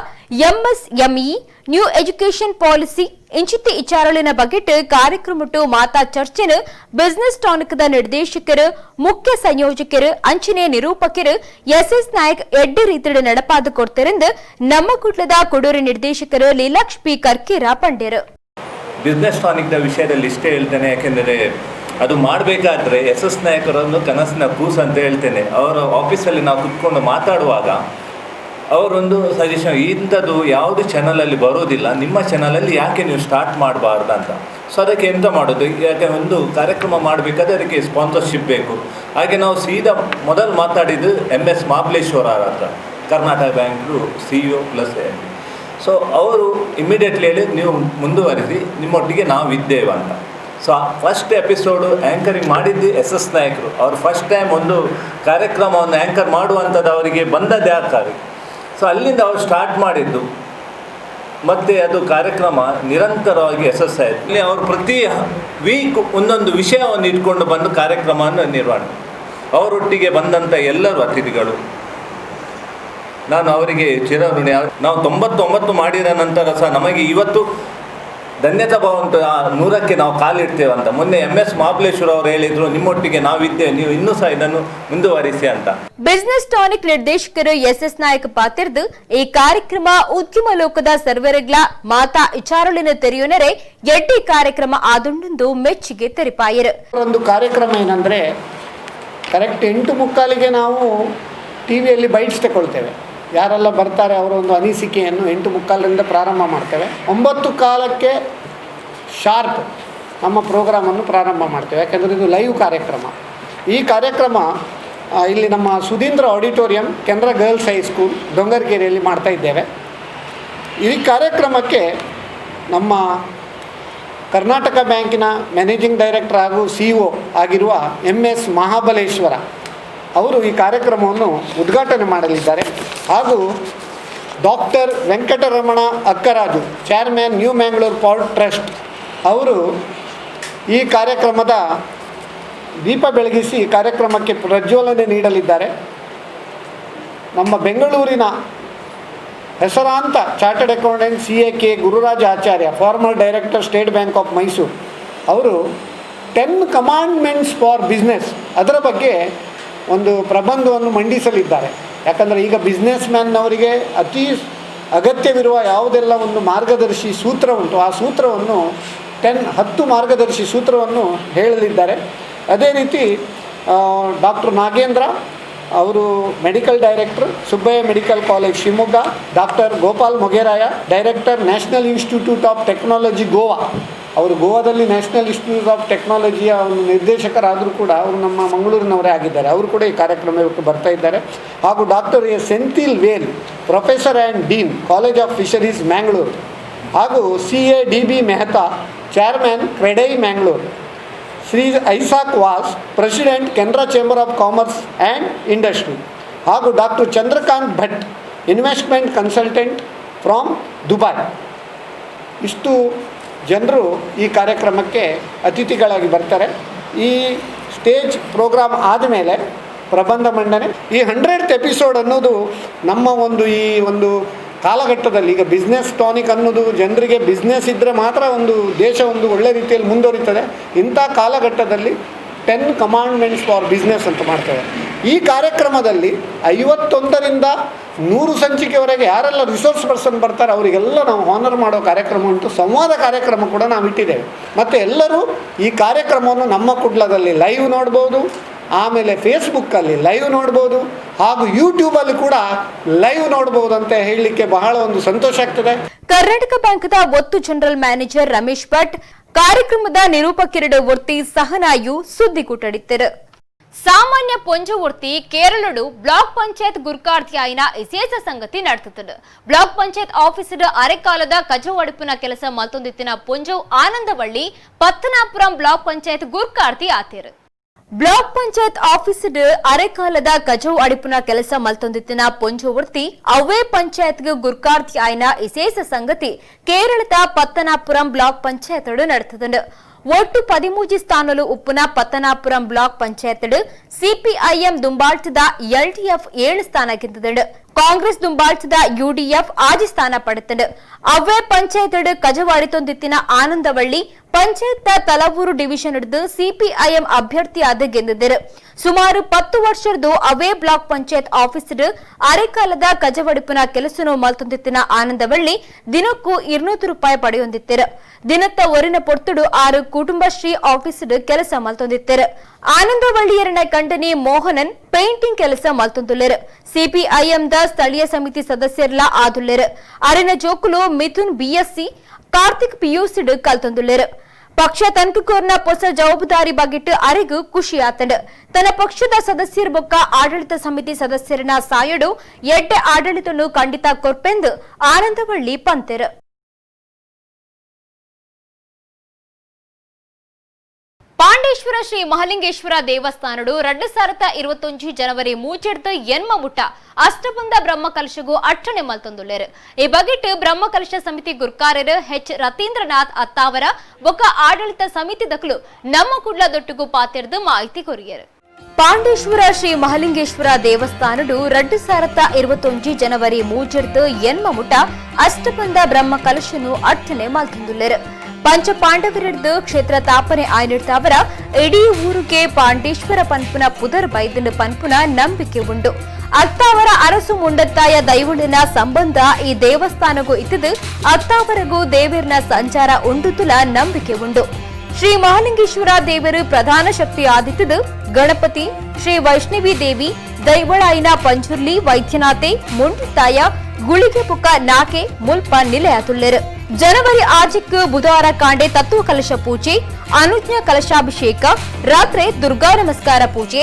MSME, new education policy ಇಂಚಿತ್ತಿ ಇಚಾರಳಿನ ಬಗೆಟ್ ಕಾರ್ಯಕ್ರಮಟ್ಟು ಮಾತಾ ಚರ್ಚೆನು ಬಿಸಿನೆಸ್ ಟಾನಿಕ್ದ ನಿರ್ದೇಶಕರು ಮುಖ್ಯ ಸಂಯೋಜಕರು ಅಂಚನೆ ನಿರೂಪಕರು ಎಸ್ಎಸ್ ನಾಯಕ್ ಎಡ್ಡು ರೀತಿಯ ನಡಪಾದ ಕೊಡ್ತಾರೆಂದು ನಮ್ಮ ಕುಟ್ಲದ ಕೊಡೂರು ನಿರ್ದೇಶಕರು ಲೀಲಾಕ್ಷ್ ಪಿ ಕರ್ಕೇರ ಪಂಡೇರು. ಬಿಸ್ನೆಸ್ ಟಾನಿಕ್ನ ವಿಷಯದಲ್ಲಿ ಇಷ್ಟೇ ಹೇಳ್ತೇನೆ, ಯಾಕೆಂದರೆ ಅದು ಮಾಡಬೇಕಾದ್ರೆ ಎಸ್ ಎಸ್ ನಾಯಕರೊಂದು ಕನಸಿನ ಕೂಸು ಅಂತ ಹೇಳ್ತೇನೆ. ಅವರ ಆಫೀಸಲ್ಲಿ ನಾವು ಕುತ್ಕೊಂಡು ಮಾತಾಡುವಾಗ ಅವರೊಂದು ಸಜೆಷನ್, ಇಂಥದ್ದು ಯಾವುದು ಚಾನಲಲ್ಲಿ ಬರೋದಿಲ್ಲ, ನಿಮ್ಮ ಚಾನಲಲ್ಲಿ ಯಾಕೆ ನೀವು ಸ್ಟಾರ್ಟ್ ಮಾಡಬಾರ್ದು ಅಂತ. ಸೊ ಅದಕ್ಕೆ ಎಂತ ಮಾಡೋದು, ಯಾಕೆ ಒಂದು ಕಾರ್ಯಕ್ರಮ ಮಾಡಬೇಕಾದ್ರೆ ಅದಕ್ಕೆ ಸ್ಪಾನ್ಸರ್ಶಿಪ್ ಬೇಕು. ಹಾಗೆ ನಾವು ಸೀದಾ ಮೊದಲು ಮಾತಾಡಿದ್ದು ಎಮ್ ಎಸ್ ಮಹಾಬಲೇಶ್ವರ ಹತ್ರ, ಕರ್ನಾಟಕ ಬ್ಯಾಂಕ್ದು CEO plus M. So ಅವರು ಇಮ್ಮಿಡಿಯೇಟ್ಲಿ ಹೇಳಿ ನೀವು ಮುಂದುವರಿಸಿ, ನಿಮ್ಮೊಟ್ಟಿಗೆ ನಾವು ಇದ್ದೇವೆ ಅಂತ. ಸೊ ಫಸ್ಟ್ ಎಪಿಸೋಡು ಆ್ಯಂಕರಿಂಗ್ ಮಾಡಿದ್ದು ಎಸ್ ಎಸ್ ನಾಯಕರು. ಅವರು ಫಸ್ಟ್ ಟೈಮ್ ಒಂದು ಕಾರ್ಯಕ್ರಮವನ್ನು ಆ್ಯಂಕರ್ ಮಾಡುವಂಥದ್ದು ಅವರಿಗೆ ಬಂದದ್ದೇ ಆ ಕಾರ್ಯ. ಸೊ ಅಲ್ಲಿಂದ ಅವರು ಸ್ಟಾರ್ಟ್ ಮಾಡಿದ್ದು, ಮತ್ತು ಅದು ಕಾರ್ಯಕ್ರಮ ನಿರಂತರವಾಗಿ ಯಶಸ್ಸಾಯಿತು. ಇಲ್ಲಿ ಅವರು ಪ್ರತಿ ವೀಕ್ ಒಂದೊಂದು ವಿಷಯವನ್ನು ಇಟ್ಕೊಂಡು ಬಂದು ಕಾರ್ಯಕ್ರಮವನ್ನು ನಿರ್ವಹಣೆ. ಅವರೊಟ್ಟಿಗೆ ಬಂದಂಥ ಎಲ್ಲರೂ ಅತಿಥಿಗಳು, ನಾನು ಅವರಿಗೆ ಚಿರಋಣಿ. ನಾವು 99 ಮಾಡಿದ ನಂತರ ಸಹ ನಮಗೆ ಇವತ್ತು ಧನ್ಯತಾ ಭಾವ ಉಂಟು, ಆ 100ಕ್ಕೆ ನಾವು ಕಾಲಿಡ್ತೇವೆ ಅಂತ. ಮೊನ್ನೆ ಎಮ್ ಎಸ್ ಮಹಾಬಲೇಶ್ವರ ಅವರು ಹೇಳಿದರು, ನಿಮ್ಮೊಟ್ಟಿಗೆ ನಾವಿದ್ದೇವೆ, ನೀವು ಇನ್ನೂ ಸಹ ಇದನ್ನು ಮುಂದುವರಿಸಿ ಅಂತ. ಬಿಸಿನೆಸ್ ಟಾನಿಕ್ ನಿರ್ದೇಶಕರು ಎಸ್ ಎಸ್ ನಾಯಕ್ ಪಾತಿರ್ದು ಈ ಕಾರ್ಯಕ್ರಮ ಉದ್ಯಮ ಲೋಕದ ಸರ್ವರಗ್ಲ ಮಾತಾ ವಿಚಾರಳಿನ ತೆರೆಯುನರೆ ಎಡ್ಡಿ ಕಾರ್ಯಕ್ರಮ ಆದುಂಡೆಂದು ಮೆಚ್ಚುಗೆ ತೆರಿಪಾಯರು. ಒಂದು ಕಾರ್ಯಕ್ರಮ ಏನಂದರೆ, ಕರೆಕ್ಟ್ 8:45 ನಾವು ಟಿ ವಿಯಲ್ಲಿ ಬೈಟ್ಸ್ ತಗೊಳ್ತೇವೆ. ಯಾರೆಲ್ಲ ಬರ್ತಾರೆ ಅವರ ಒಂದು ಅನಿಸಿಕೆಯನ್ನು 8:45 ಪ್ರಾರಂಭ ಮಾಡ್ತೇವೆ. 9:15 ಶಾರ್ಪ್ ನಮ್ಮ ಪ್ರೋಗ್ರಾಮನ್ನು ಪ್ರಾರಂಭ ಮಾಡ್ತೇವೆ. ಯಾಕೆಂದರೆ ಇದು ಲೈವ್ ಕಾರ್ಯಕ್ರಮ. ಈ ಕಾರ್ಯಕ್ರಮ ಇಲ್ಲಿ ನಮ್ಮ Sudhindra auditorium, Canara girls high school, ಡೊಂಗರ್ಕೇರಿಯಲ್ಲಿ ಮಾಡ್ತಾಯಿದ್ದೇವೆ. ಈ ಕಾರ್ಯಕ್ರಮಕ್ಕೆ ನಮ್ಮ ಕರ್ನಾಟಕ ಬ್ಯಾಂಕಿನ ಮ್ಯಾನೇಜಿಂಗ್ ಡೈರೆಕ್ಟರ್ ಹಾಗೂ CEO ಆಗಿರುವ ಎಮ್ ಎಸ್ ಮಹಾಬಲೇಶ್ವರ ಅವರು ಈ ಕಾರ್ಯಕ್ರಮವನ್ನು ಉದ್ಘಾಟನೆ ಮಾಡಲಿದ್ದಾರೆ. ಹಾಗೂ doctor Venkataramana Akkaraju, chairman new Mangalore port trust ಅವರು ಈ ಕಾರ್ಯಕ್ರಮದ ದೀಪ ಬೆಳಗಿಸಿ ಕಾರ್ಯಕ್ರಮಕ್ಕೆ ಪ್ರಜ್ವಲನೆ ನೀಡಲಿದ್ದಾರೆ. ನಮ್ಮ ಬೆಂಗಳೂರಿನ ಹೆಸರಾಂತ chartered accountant CA K Gururaja Acharya, former director State Bank of Mysore ಅವರು 10 ಕಮಾಂಡ್ಮೆಂಟ್ಸ್ ಫಾರ್ ಬಿಸ್ನೆಸ್ ಅದರ ಬಗ್ಗೆ ಒಂದು ಪ್ರಬಂಧವನ್ನು ಮಂಡಿಸಲಿದ್ದಾರೆ. ಯಾಕಂದರೆ ಈಗ ಬಿಸ್ನೆಸ್ ಮ್ಯಾನ್ನವರಿಗೆ ಅತಿ ಅಗತ್ಯವಿರುವ ಯಾವುದೆಲ್ಲ ಒಂದು ಮಾರ್ಗದರ್ಶಿ ಸೂತ್ರ ಉಂಟು, ಆ ಸೂತ್ರವನ್ನು 10 ಮಾರ್ಗದರ್ಶಿ ಸೂತ್ರವನ್ನು ಹೇಳಲಿದ್ದಾರೆ. ಅದೇ ರೀತಿ ಡಾಕ್ಟರ್ ನಾಗೇಂದ್ರ ಅವರು medical director, Subbaiah medical college Shivamogga, doctor Gopal Mogeraya, director national institute of technology Goa ಅವರು ಗೋವಾದಲ್ಲಿ ನ್ಯಾಷನಲ್ ಇನ್ಸ್ಟಿಟ್ಯೂಟ್ ಆಫ್ ಟೆಕ್ನಾಲಜಿಯ ಒಂದು ನಿರ್ದೇಶಕರಾದರೂ ಕೂಡ ಅವರು ನಮ್ಮ ಮಂಗಳೂರಿನವರೇ ಆಗಿದ್ದಾರೆ. ಅವರು ಕೂಡ ಈ ಕಾರ್ಯಕ್ರಮಕ್ಕೆ ಬರ್ತಾ ಇದ್ದಾರೆ. ಹಾಗೂ doctor A Senthil Vel, professor and dean, college of fisheries, Mangalore. ಹಾಗೂ CADB Mehta, chairman, CREDAI, Mangalore. Shri Isaac Vaz, president, Canara chamber of commerce and industry. ಹಾಗೂ doctor Chandrakant Bhat, investment consultant from Dubai. ಇಷ್ಟು ಜನರು ಈ ಕಾರ್ಯಕ್ರಮಕ್ಕೆ ಅತಿಥಿಗಳಾಗಿ ಬರ್ತಾರೆ. ಈ stage programme ಆದಮೇಲೆ ಪ್ರಬಂಧ ಮಂಡನೆ. ಈ 100th episode ಅನ್ನೋದು ನಮ್ಮ ಒಂದು ಈ ಒಂದು ಕಾಲಘಟ್ಟದಲ್ಲಿ ಈಗ ಬಿಸ್ನೆಸ್ ಟಾನಿಕ್ ಅನ್ನೋದು ಜನರಿಗೆ ಬಿಸ್ನೆಸ್ ಇದ್ದರೆ ಮಾತ್ರ ಒಂದು ದೇಶ ಒಂದು ಒಳ್ಳೆ ರೀತಿಯಲ್ಲಿ ಮುಂದುವರಿತದೆ. ಇಂಥ ಕಾಲಘಟ್ಟದಲ್ಲಿ 10 ಕಮಾಂಡ್ಮೆಂಟ್ಸ್ ಫಾರ್ ಬಿಸ್ನೆಸ್ ಅಂತ ಮಾಡ್ತೇವೆ. ಈ ಕಾರ್ಯಕ್ರಮದಲ್ಲಿ 51ರಿಂದ 100 ಸಂಚಿಕೆವರೆಗೆ ಯಾರೆಲ್ಲ ರಿಸೋರ್ಸ್ ಪರ್ಸನ್ ಬರ್ತಾರೆ ಅವರಿಗೆಲ್ಲ ನಾವು ಹಾನರ್ ಮಾಡೋ ಕಾರ್ಯಕ್ರಮ ಉಂಟು. ಸಂವಾದ ಕಾರ್ಯಕ್ರಮ ಕೂಡ ನಾವು ಇಟ್ಟಿದ್ದೇವೆ. ಮತ್ತು ಎಲ್ಲರೂ ಈ ಕಾರ್ಯಕ್ರಮವನ್ನು ನಮ್ಮ ಕುಡ್ಲದಲ್ಲಿ ಲೈವ್ ನೋಡ್ಬೋದು, ಆಮೇಲೆ ಫೇಸ್ಬುಕ್ಕಲ್ಲಿ ಲೈವ್ ನೋಡ್ಬೋದು, ಹಾಗೂ ಯೂಟ್ಯೂಬಲ್ಲಿ ಕೂಡ ಲೈವ್ ನೋಡ್ಬೋದು ಅಂತ ಹೇಳಲಿಕ್ಕೆ ಬಹಳ ಒಂದು ಸಂತೋಷ ಆಗ್ತದೆ. ಕರ್ನಾಟಕ ಬ್ಯಾಂಕ್ದ ಒತ್ತು ಜನರಲ್ ಮ್ಯಾನೇಜರ್ ರಮೇಶ್ ಭಟ್, ಕಾರ್ಯಕ್ರಮದ ನಿರೂಪಕಿರಡು ಒರ್ತಿ ಸಹನಾಯು ಸುದ್ದಿಗೂಟಡಿತ್ತರು. ಸಾಮಾನ್ಯ ಪೊಂಜುವರ್ತಿ ಕೇರಳಡು ಬ್ಲಾಕ್ ಪಂಚಾಯತ್ ಗುರ್ಕಾರ್ತಿ ಆಯಿನ ವಿಶೇಷ ಸಂಗತಿ ನಡೆಸುತ್ತದೆ. ಬ್ಲಾಕ್ ಪಂಚಾಯತ್ ಆಫೀಸರ್ ಅರೆಕಾಲದ ಕಜವು ಅಡುಪಿನ ಕೆಲಸ ಮಲ್ತೊಂದಿತ್ತಿನ ಪೊಂಜು ಆನಂದವಳ್ಳಿ ಪತ್ತನಾಪುರಂ ಬ್ಲಾಕ್ ಪಂಚಾಯತ್ ಗುರ್ಕಾರ್ತಿ ಆತೇರು. ಬ್ಲಾಕ್ ಪಂಚಾಯತ್ ಆಫೀಸರ್ ಅರೆಕಾಲದ ಕಜವು ಅಡಿಪುನ ಕೆಲಸ ಮಲ್ತೊಂದಿತ್ತಿನ ಪೊಂಜುವರ್ತಿ ಅವೇ ಪಂಚಾಯತ್ಗೆ ಗುರ್ಕಾರ್ತಿ ಆಯಿನ ವಿಶೇಷ ಸಂಗತಿ ಕೇರಳದ ಪತ್ತನಾಪುರಂ ಬ್ಲಾಕ್ ಪಂಚಾಯತ್ ನಡೆಸುತ್ತದೆ. ಒಟ್ಟು 13 ಸ್ಥಾನಲು ಉಪ್ಪುನ ಪತ್ತನಾಪುರಂ ಬ್ಲಾಕ್ ಪಂಚಾಯತ್ ಸಿಪಿಐಎಂ ದುಂಬಾಳ್ತದ ಎಲ್ಡಿಎಫ್ 7 ಸ್ಥಾನ ಗೆದ್ದಿದೆ. ಕಾಂಗ್ರೆಸ್ ದುಂಬಾಳ್ತದ ಯುಡಿಎಫ್ 6 ಸ್ಥಾನ ಪಡೆತಂಡು. ಅವ್ವೇ ಪಂಚಾಯತ್ ಕಜವಾಡಿತೊಂದಿತ್ತಿನ ಆನಂದವಳ್ಳಿ ಪಂಚಾಯತ್ ತಲವೂರು ಡಿವಿಷನ್ ಹಿಡಿದು ಸಿಪಿಐಎಂ ಅಭ್ಯರ್ಥಿಯಾದ ಗೆದ್ದಿದ್ದರು. ಸುಮಾರು 10 ವರ್ಷದ್ದು ಅವೇ ಬ್ಲಾಕ್ ಪಂಚಾಯತ್ ಆಫೀಸರ್ ಅರೆಕಾಲದ ಕಜವಡಿಪಿನ ಕೆಲಸನು ಮಲ್ತೊಂದಿತ್ತಿನ ಆನಂದವಳ್ಳಿ ದಿನಕ್ಕೂ 200 ರೂಪಾಯಿ ಪಡೆಯೊಂದಿತ್ತಿರು. ದಿನತ್ತ ಒರಿನ ಪೊರ್ತುಡು 6 ಕುಟುಂಬಶ್ರೀ ಆಫೀಸರ್ ಕೆಲಸ ಮಲ್ತೊಂದಿತ್ತಿರು. ಆನಂದವಳ್ಳಿಯರನ ಕಂಡನಿ ಮೋಹನನ್ ಪೇಂಟಿಂಗ್ ಕೆಲಸ ಮಲ್ತೊಂದುಲ್ಲೆರು. ಸಿಪಿಐಎಂ the ಸ್ಥಳೀಯ ಸಮಿತಿ ಸದಸ್ಯರ್ಲ ಆದುಲ್ಲೆರು. ಅರಿನ ಜೋಕುಲು ಮಿಥುನ್ ಬಿಎಸ್ಸಿ, ಕಾರ್ತಿಕ್ ಪಿಯುಸಿಡ್ ಕಲ್ತೊಂದುಲ್ಲೆರು. ಪಕ್ಷ ತನ್ಕುಕೋರ್ನ ಹೊಸ ಜವಾಬ್ದಾರಿ ಬಗ್ಗಿಟ್ಟು ಅರೆಗು ಖುಷಿಯಾತಂಡು. ತನ್ನ ಪಕ್ಷದ ಸದಸ್ಯರ ಬೊಕ್ಕ ಆಡಳಿತ ಸಮಿತಿ ಸದಸ್ಯರನ್ನ ಸಾಯಡು ಎಡ್ಡೆ ಆಡಳಿತನ್ನು ಖಂಡಿತ ಕೊರ್ಪೆಂದು ಆನಂದವಳ್ಳಿ ಪಂತೆರು. ಪಾಂಡೇಶ್ವರ ಶ್ರೀ ಮಹಲಿಂಗೇಶ್ವರ ದೇವಸ್ಥಾನಡು 2021 ಜನವರಿ 3 ಎನ್ಮ ಮುಟ್ಟ ಅಷ್ಟಬಂಧ ಬ್ರಹ್ಮಕಲಶಗೂ ಅಟ್ಟಣೆ ಮಲ್ತೊಂದುಲ್ಲೆರು. ಈ ಬಗೆಟ್ ಬ್ರಹ್ಮಕಲಶ ಸಮಿತಿ ಗುರ್ಕಾರರು ಎಚ್ ರತೀಂದ್ರನಾಥ್ ಅತ್ತಾವರ ಬೊಕ್ಕ ಆಡಳಿತ ಸಮಿತಿ ದಕಲು ನಮ್ಮ ಕುಡ್ಲದೊಟ್ಟಿಗೂ ಪಾತೆರ್ದು ಮಾಹಿತಿ ಕೊರಿಯರು. ಪಾಂಡೇಶ್ವರ ಶ್ರೀ ಮಹಲಿಂಗೇಶ್ವರ ದೇವಸ್ಥಾನಡು 2021 ಜನವರಿ 3 ಎನ್ಮ ಮುಟ್ಟ ಅಷ್ಟಬಂಧ ಬ್ರಹ್ಮಕಲಶನು ಅಟ್ಟಣೆ ಮಲ್ತೊಂದುಲ್ಲೆರು. ಪಂಚ ಪಾಂಡವರದ್ದು ಕ್ಷೇತ್ರ ತಾಪನೆ ಆಯ್ನಿಡ್ತಾವರ ಇಡೀ ಊರಿಗೆ ಪಾಂಡೇಶ್ವರ ಪನ್ಪುನ ಪುದರ್ ಬೈದನ ಪನ್ಪುನ ನಂಬಿಕೆ ಉಂಡು. ಅತ್ತಾವರ ಅರಸು ಮುಂಡತ್ತಾಯ ದೈವಳಿನ ಸಂಬಂಧ ಈ ದೇವಸ್ಥಾನಗೂ ಇತ್ತದು ಅತ್ತಾವರಗೂ ದೇವರನ ಸಂಚಾರ ಉಂಡುತುಲ ನಂಬಿಕೆ ಉಂಡು. ಶ್ರೀ ಮಹಾಲಿಂಗೇಶ್ವರ ದೇವರು ಪ್ರಧಾನ ಶಕ್ತಿ ಆದಿತ್ತದು ಗಣಪತಿ, ಶ್ರೀ ವೈಷ್ಣವಿ ದೇವಿ, ದೈವಳಾಯಿನ ಪಂಜುರ್ಲಿ, ವೈದ್ಯನಾಥೆ, ಮುಂಡತ್ತಾಯ, ಗುಳಿಗೆ ಪುಕ್ಕ ನಾಕೆ ಮುಲ್ಪ ನಿಲೆಯಾತುಲ್ಲೆರು. ಜನವರಿ 6 ಬುಧವಾರ ಕಾಂಡೆ ತತ್ವ ಕಲಶ ಪೂಜೆ, ಅನುಜ್ಞಾ ಕಲಶಾಭಿಷೇಕ, ರಾತ್ರಿ ದುರ್ಗಾ ನಮಸ್ಕಾರ ಪೂಜೆ,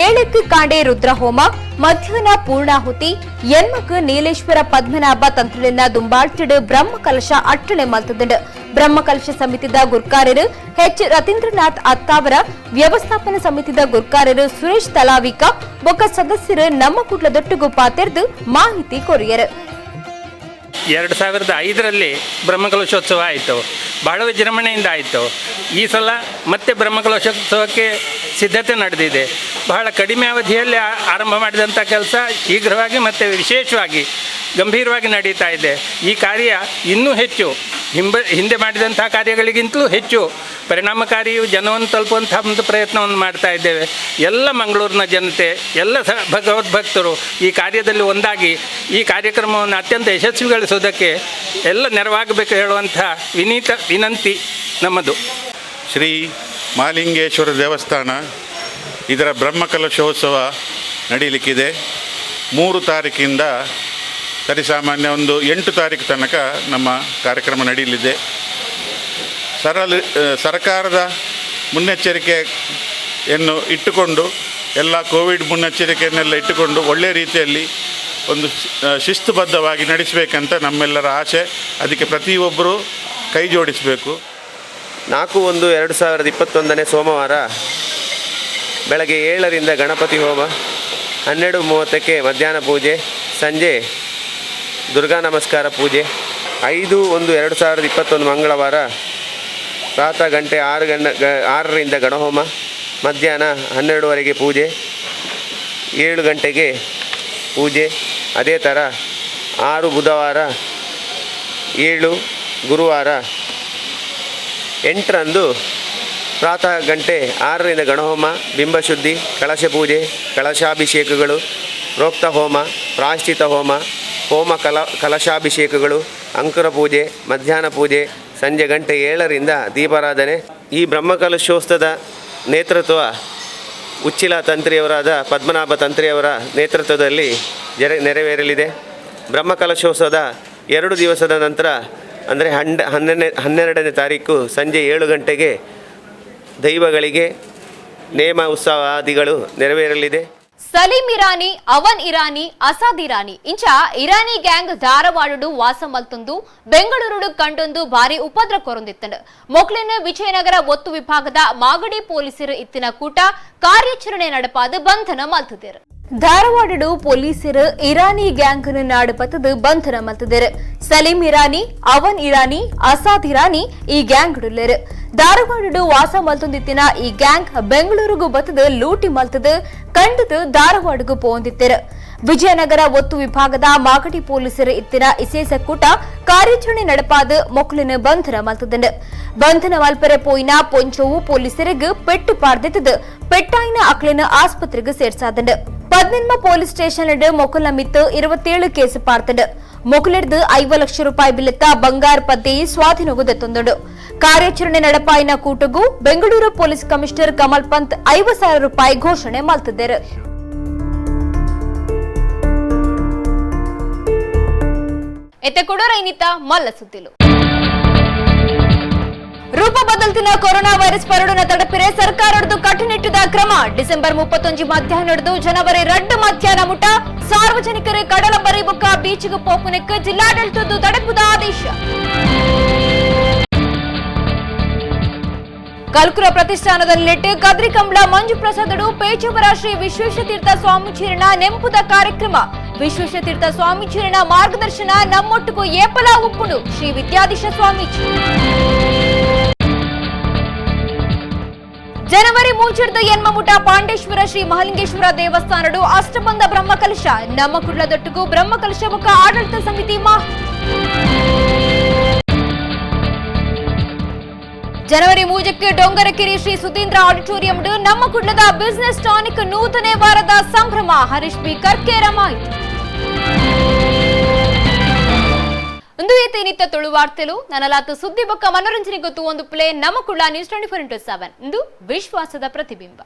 7 ಕಾಂಡೆ ರುದ್ರಹೋಮ, ಮಧ್ಯಾಹ್ನ ಪೂರ್ಣಾಹುತಿ, 8 ನೀಲೇಶ್ವರ ಪದ್ಮನಾಭ ತಂತ್ರಲಿನ ದುಂಬಾಳ್ತಿಡು ಬ್ರಹ್ಮ ಕಲಶ ಅಟ್ಟಣೆ ಮಲ್ತದಂಡು. ಬ್ರಹ್ಮಕಲಶ ಸಮಿತಿದ ಗುರ್ಕಾರರು ಎಚ್ ರತೀಂದ್ರನಾಥ್ ಅತ್ತಾವರ, ವ್ಯವಸ್ಥಾಪನಾ ಸಮಿತಿದ ಗುರ್ಕಾರರು ಸುರೇಶ್ ತಲಾವಿಕ ಬೊಕ್ಕ ಸದಸ್ಯರು ನಮ್ಮ ಕುಡ್ಲದೊಟ್ಟಿಗೂ ಪಾತೆರ್ದು ಮಾಹಿತಿ ಕೊರಿಯರು. 2005ರಲ್ಲಿ ಬ್ರಹ್ಮಕಲಶೋತ್ಸವ ಆಯಿತು, ಬಹಳ ವಿಜೃಂಭಣೆಯಿಂದ ಆಯಿತು. ಈ ಸಲ ಮತ್ತೆ ಬ್ರಹ್ಮಕಲಶೋತ್ಸವಕ್ಕೆ ಸಿದ್ಧತೆ ನಡೆದಿದೆ. ಬಹಳ ಕಡಿಮೆ ಅವಧಿಯಲ್ಲಿ ಆರಂಭ ಮಾಡಿದಂಥ ಕೆಲಸ ಶೀಘ್ರವಾಗಿ ಮತ್ತು ವಿಶೇಷವಾಗಿ ಗಂಭೀರವಾಗಿ ನಡೀತಾ ಇದೆ. ಈ ಕಾರ್ಯ ಇನ್ನೂ ಹೆಚ್ಚು ಹಿಂದೆ ಮಾಡಿದಂಥ ಕಾರ್ಯಗಳಿಗಿಂತಲೂ ಹೆಚ್ಚು ಪರಿಣಾಮಕಾರಿಯು ಜನವನ್ನು ತಲುಪುವಂಥ ಒಂದು ಪ್ರಯತ್ನವನ್ನು ಮಾಡ್ತಾ ಇದ್ದೇವೆ. ಎಲ್ಲ ಮಂಗಳೂರಿನ ಜನತೆ, ಎಲ್ಲ ಭಗವದ್ಭಕ್ತರು ಈ ಕಾರ್ಯದಲ್ಲಿ ಒಂದಾಗಿ ಈ ಕಾರ್ಯಕ್ರಮವನ್ನು ಅತ್ಯಂತ ಯಶಸ್ವಿಗೊಳಿಸುವುದಕ್ಕೆ ಎಲ್ಲ ನೆರವಾಗಬೇಕು ಹೇಳುವಂಥ ವಿನೀತ ವಿನಂತಿ ನಮ್ಮದು. ಶ್ರೀ ಮಹಾಲಿಂಗೇಶ್ವರ ದೇವಸ್ಥಾನ ಇದರ ಬ್ರಹ್ಮಕಲಶೋತ್ಸವ ನಡೀಲಿಕ್ಕಿದೆ. 3 ತಾರೀಕಿಂದ ಸರಿಸಾಮಾನ್ಯ ಒಂದು 8 ತಾರೀಕು ತನಕ ನಮ್ಮ ಕಾರ್ಯಕ್ರಮ ನಡೆಯಲಿದೆ. ಸರ್ಕಾರದ ಮುನ್ನೆಚ್ಚರಿಕೆಯನ್ನು ಇಟ್ಟುಕೊಂಡು, ಎಲ್ಲ ಕೋವಿಡ್ ಮುನ್ನೆಚ್ಚರಿಕೆಯನ್ನೆಲ್ಲ ಇಟ್ಟುಕೊಂಡು ಒಳ್ಳೆಯ ರೀತಿಯಲ್ಲಿ ಒಂದು ಶಿಸ್ತುಬದ್ಧವಾಗಿ ನಡೆಸಬೇಕಂತ ನಮ್ಮೆಲ್ಲರ ಆಸೆ. ಅದಕ್ಕೆ ಪ್ರತಿಯೊಬ್ಬರೂ ಕೈ ಜೋಡಿಸಬೇಕು. 4/1/2021 ಸೋಮವಾರ ಬೆಳಗ್ಗೆ 7ರಿಂದ ಗಣಪತಿ ಹೋಮ, 12:30ಕ್ಕೆ ಮಧ್ಯಾಹ್ನ ಪೂಜೆ, ಸಂಜೆ ದುರ್ಗಾ ನಮಸ್ಕಾರ ಪೂಜೆ. 5/1/2021 ಮಂಗಳವಾರ ಪ್ರಾತಃ ಗಂಟೆ 6ರಿಂದ ಗಣಹೋಮ, ಮಧ್ಯಾಹ್ನ 12ವರೆಗೆ ಪೂಜೆ, 7 ಗಂಟೆಗೆ ಪೂಜೆ. ಅದೇ ಥರ 6 ಬುಧವಾರ, 7 ಗುರುವಾರ, 8ರಂದು ಪ್ರಾತಃ ಗಂಟೆ 6ರಿಂದ ಗಣಹೋಮ, ಬಿಂಬಶುದ್ಧಿ, ಕಳಶ ಪೂಜೆ, ಕಳಶಾಭಿಷೇಕಗಳು, ಪ್ರೋಕ್ತ ಹೋಮ, ಪ್ರಾಯಶ್ಚಿತ ಹೋಮ, ಹೋಮ ಕಲಶಾಭಿಷೇಕಗಳು, ಅಂಕುರ ಪೂಜೆ, ಮಧ್ಯಾಹ್ನ ಪೂಜೆ, ಸಂಜೆ ಗಂಟೆ 7ರಿಂದ ದೀಪಾರಾಧನೆ. ಈ ಬ್ರಹ್ಮಕಲಶೋತ್ಸವದ ನೇತೃತ್ವ ಉಚ್ಚಿಲ ತಂತ್ರಿಯವರಾದ ಪದ್ಮನಾಭ ತಂತ್ರಿಯವರ ನೇತೃತ್ವದಲ್ಲಿ ನೆರವೇರಲಿದೆ. ಬ್ರಹ್ಮಕಲಶೋತ್ಸವದ 2 ದಿವಸದ ನಂತರ ಅಂದರೆ 12ನೇ ತಾರೀಕು ಸಂಜೆ 7 ಗಂಟೆಗೆ ದೈವಗಳಿಗೆ ನೇಮ ಉತ್ಸವಾದಿಗಳು ನೆರವೇರಲಿದೆ. ಸಲೀಂ ಇರಾನಿ, ಅವನ್ ಇರಾನಿ, ಅಸಾದ್ ಇರಾನಿ ಇಂಚ ಇರಾನಿ ಗ್ಯಾಂಗ್ ಧಾರವಾಡಡು ವಾಸ ಮಲ್ತೊಂದು ಬೆಂಗಳೂರುಡು ಕಂಡೊಂದು ಭಾರಿ ಉಪದ್ರ ಕೊರೊಂದಿತ್ತಂಡು. ಮೊಕ್ಲಿನ ವಿಜಯನಗರ ಒತ್ತು ವಿಭಾಗದ ಮಾಗಡಿ ಪೊಲೀಸರು ಇತ್ತಿನ ಕೂಟ ಕಾರ್ಯಾಚರಣೆ நடப்பாது ಬಂಧನ ಮಲ್ತುದೇರು. ಧಾರವಾಡಡು ಪೊಲೀಸರು ಇರಾನಿ ಗ್ಯಾಂಗ್ ನಾಡು ಪತ್ತದು ಬಂಧನ ಮಲ್ತುದೇರು. ಸಲೀಂ ಇರಾನಿ, ಅವನ್ ಇರಾನಿ, ಅಸಾದ್ ಇರಾನಿ ಈ ಗ್ಯಾಂಗ್ ಡುಲ್ಲೇರು. ಧಾರವಾಡಡು ವಾಸ ಮಲ್ತೊಂದಿತ್ತಿನ ಈ ಗ್ಯಾಂಗ್ ಬೆಂಗಳೂರುಗು ಬತ್ತದು ಲೂಟಿ ಮಲ್ತದು ಕಂಡದು ಧಾರವಾಡಗು ಪೋಂದಿತ್ತರು. ವಿಜಯನಗರ ಒತ್ತು ವಿಭಾಗದ ಮಾಗಡಿ ಪೊಲೀಸರು ಇತ್ತಿನ ಇಸೇಸ ಕೂಟ ಕಾರ್ಯಾಚರಣೆ நடப்பாது ಮೊಕ್ಲಿನ ಬಂಧನ ಮಲ್ತದಂಡು. ಬಂಧನ ಮಲ್ಪರೆ ಪೋಯಿನ ಪೊಂಚೋವು ಪೊಲೀಸರಿಗೆ ಪೆಟ್ಟು ಪಾರ್ದಿತ್ತದು ಪೆಟ್ಟಾಯಿನ ಅಕ್ಲಿನ ಆಸ್ಪತ್ರೆಗೆ ಸೇರ್ಸಾದಂಡು. 18 ಪೊಲೀಸ್ ಸ್ಟೇಷನ್ ಮೊಕಲ ಮಿತ್ತು 27 ಕೇಸ್ ಪಾರ್ತಂಡು. ಮೊಕಲಿಡ್ದು 50 ಲಕ್ಷ ರೂಪಾಯಿ ಬಿಲ್ಲತ್ತ ಬಂಗಾರ ಪದ್ದೆಯಿ ಸ್ವಾಧೀನಗೂ ದತ್ತೊಂದುಂಡು. ಕಾರ್ಯಾಚರಣೆ நடப்பாಯಿನ ಕೂಟಗೂ ಬೆಂಗಳೂರು ಪೊಲೀಸ್ ಕಮಿಷನರ್ ಕಮಲ್ ಪಂತ್ 50,000 ರೂಪಾಯಿ ಘೋಷಣೆ ಮಲ್ತಿದ್ದರು. ಎತ್ತೆ ಕೊಡೋರೈನಿತ ಮಲ್ಲ ಸುದ್ದಿಲು. ರೂಪ ಬದಲ್ತಿನ ಕೊರೋನಾ ವೈರಸ್ ಪರಡುನ ತಡಪಿರೆ ಸರ್ಕಾರದ್ದು ಕಟ್ಟುನಿಟ್ಟಿದ ಕ್ರಮ. ಡಿಸೆಂಬರ್ 31 ಮಧ್ಯಾಹ್ನದ್ದು ಜನವರಿ 2 ಮಧ್ಯಾಹ್ನ ಮುಟ ಸಾರ್ವಜನಿಕರು ಕಡಲ ಬರಿಬುಕ್ಕ ಬೀಚ್ಗೆ ಪೋಪುನೆಕ್ ಜಿಲ್ಲಾಡಳಿತದ್ದು ತಡೆಪುದ ಆದೇಶ. ಕಲ್ಕುರ ಪ್ರತಿಷ್ಠಾನದಲ್ಲಿಟ್ಟು ಕದ್ರಿಕಂಬಳ ಮಂಜುಪ್ರಸಾದಡು ಪೇಜಾವರ ಶ್ರೀ ವಿಶ್ವೇಶತೀರ್ಥ ಸ್ವಾಮೀಜಿರಣ ನೆಂಪುದ ಕಾರ್ಯಕ್ರಮ. ವಿಶ್ವೇಶತೀರ್ಥ ಸ್ವಾಮೀಜಿರಣ ಮಾರ್ಗದರ್ಶನ ನಮ್ಮೊಟ್ಟಿಗೂ ಏಪಲಾ ಉಪ್ಪುಂಡು ಶ್ರೀ ವಿದ್ಯಾಧೀಶ ಸ್ವಾಮೀಜಿ. ಜನವರಿ 3 ಎನ್ಮಮುಟ ಪಾಂಡೇಶ್ವರ ಶ್ರೀ ಮಹಲಿಂಗೇಶ್ವರ ದೇವಸ್ಥಾನಡು ಅಷ್ಟಬಂಧ ಬ್ರಹ್ಮಕಲಶ. ನಮ್ಮ ಕುಡ್ಲದೊಟ್ಟಿಗೂ ಬ್ರಹ್ಮಕಲಶ ಮುಖ ಆಡಳಿತ ಸಮಿತಿ ಜನವರಿ 3ಕ್ಕೆ ಡೊಂಗರಕೆರೆ ಶ್ರೀ ಸುಧೀಂದ್ರ ಆಡಿಟೋರಿಯಂ ನಮ್ಮ ಕುಡ್ಲದ ಬಿಸಿನೆಸ್ ಟಾನಿಕ್ ನೂತನ ವಾರದ ಸಂಭ್ರಮ. ಹರೀಶ್ ಬಿ ಕರ್ಕೇರ ಮಾಹಿತಿ. ಒಂದು ಏತೇನಿತ್ತ ತುಳು ವಾರ್ತೆಲು ನನ್ನಲಾತ ಸುದ್ದಿ ಬೊಕ್ಕ ಮನೋರಂಜನೆ ಗೊತ್ತು ಒಂದು ಪ್ಲೇ ನಮ್ಮ ಕುಡ್ಲ ನ್ಯೂಸ್ 24x7 ಇಂದು ವಿಶ್ವಾಸದ ಪ್ರತಿಬಿಂಬ.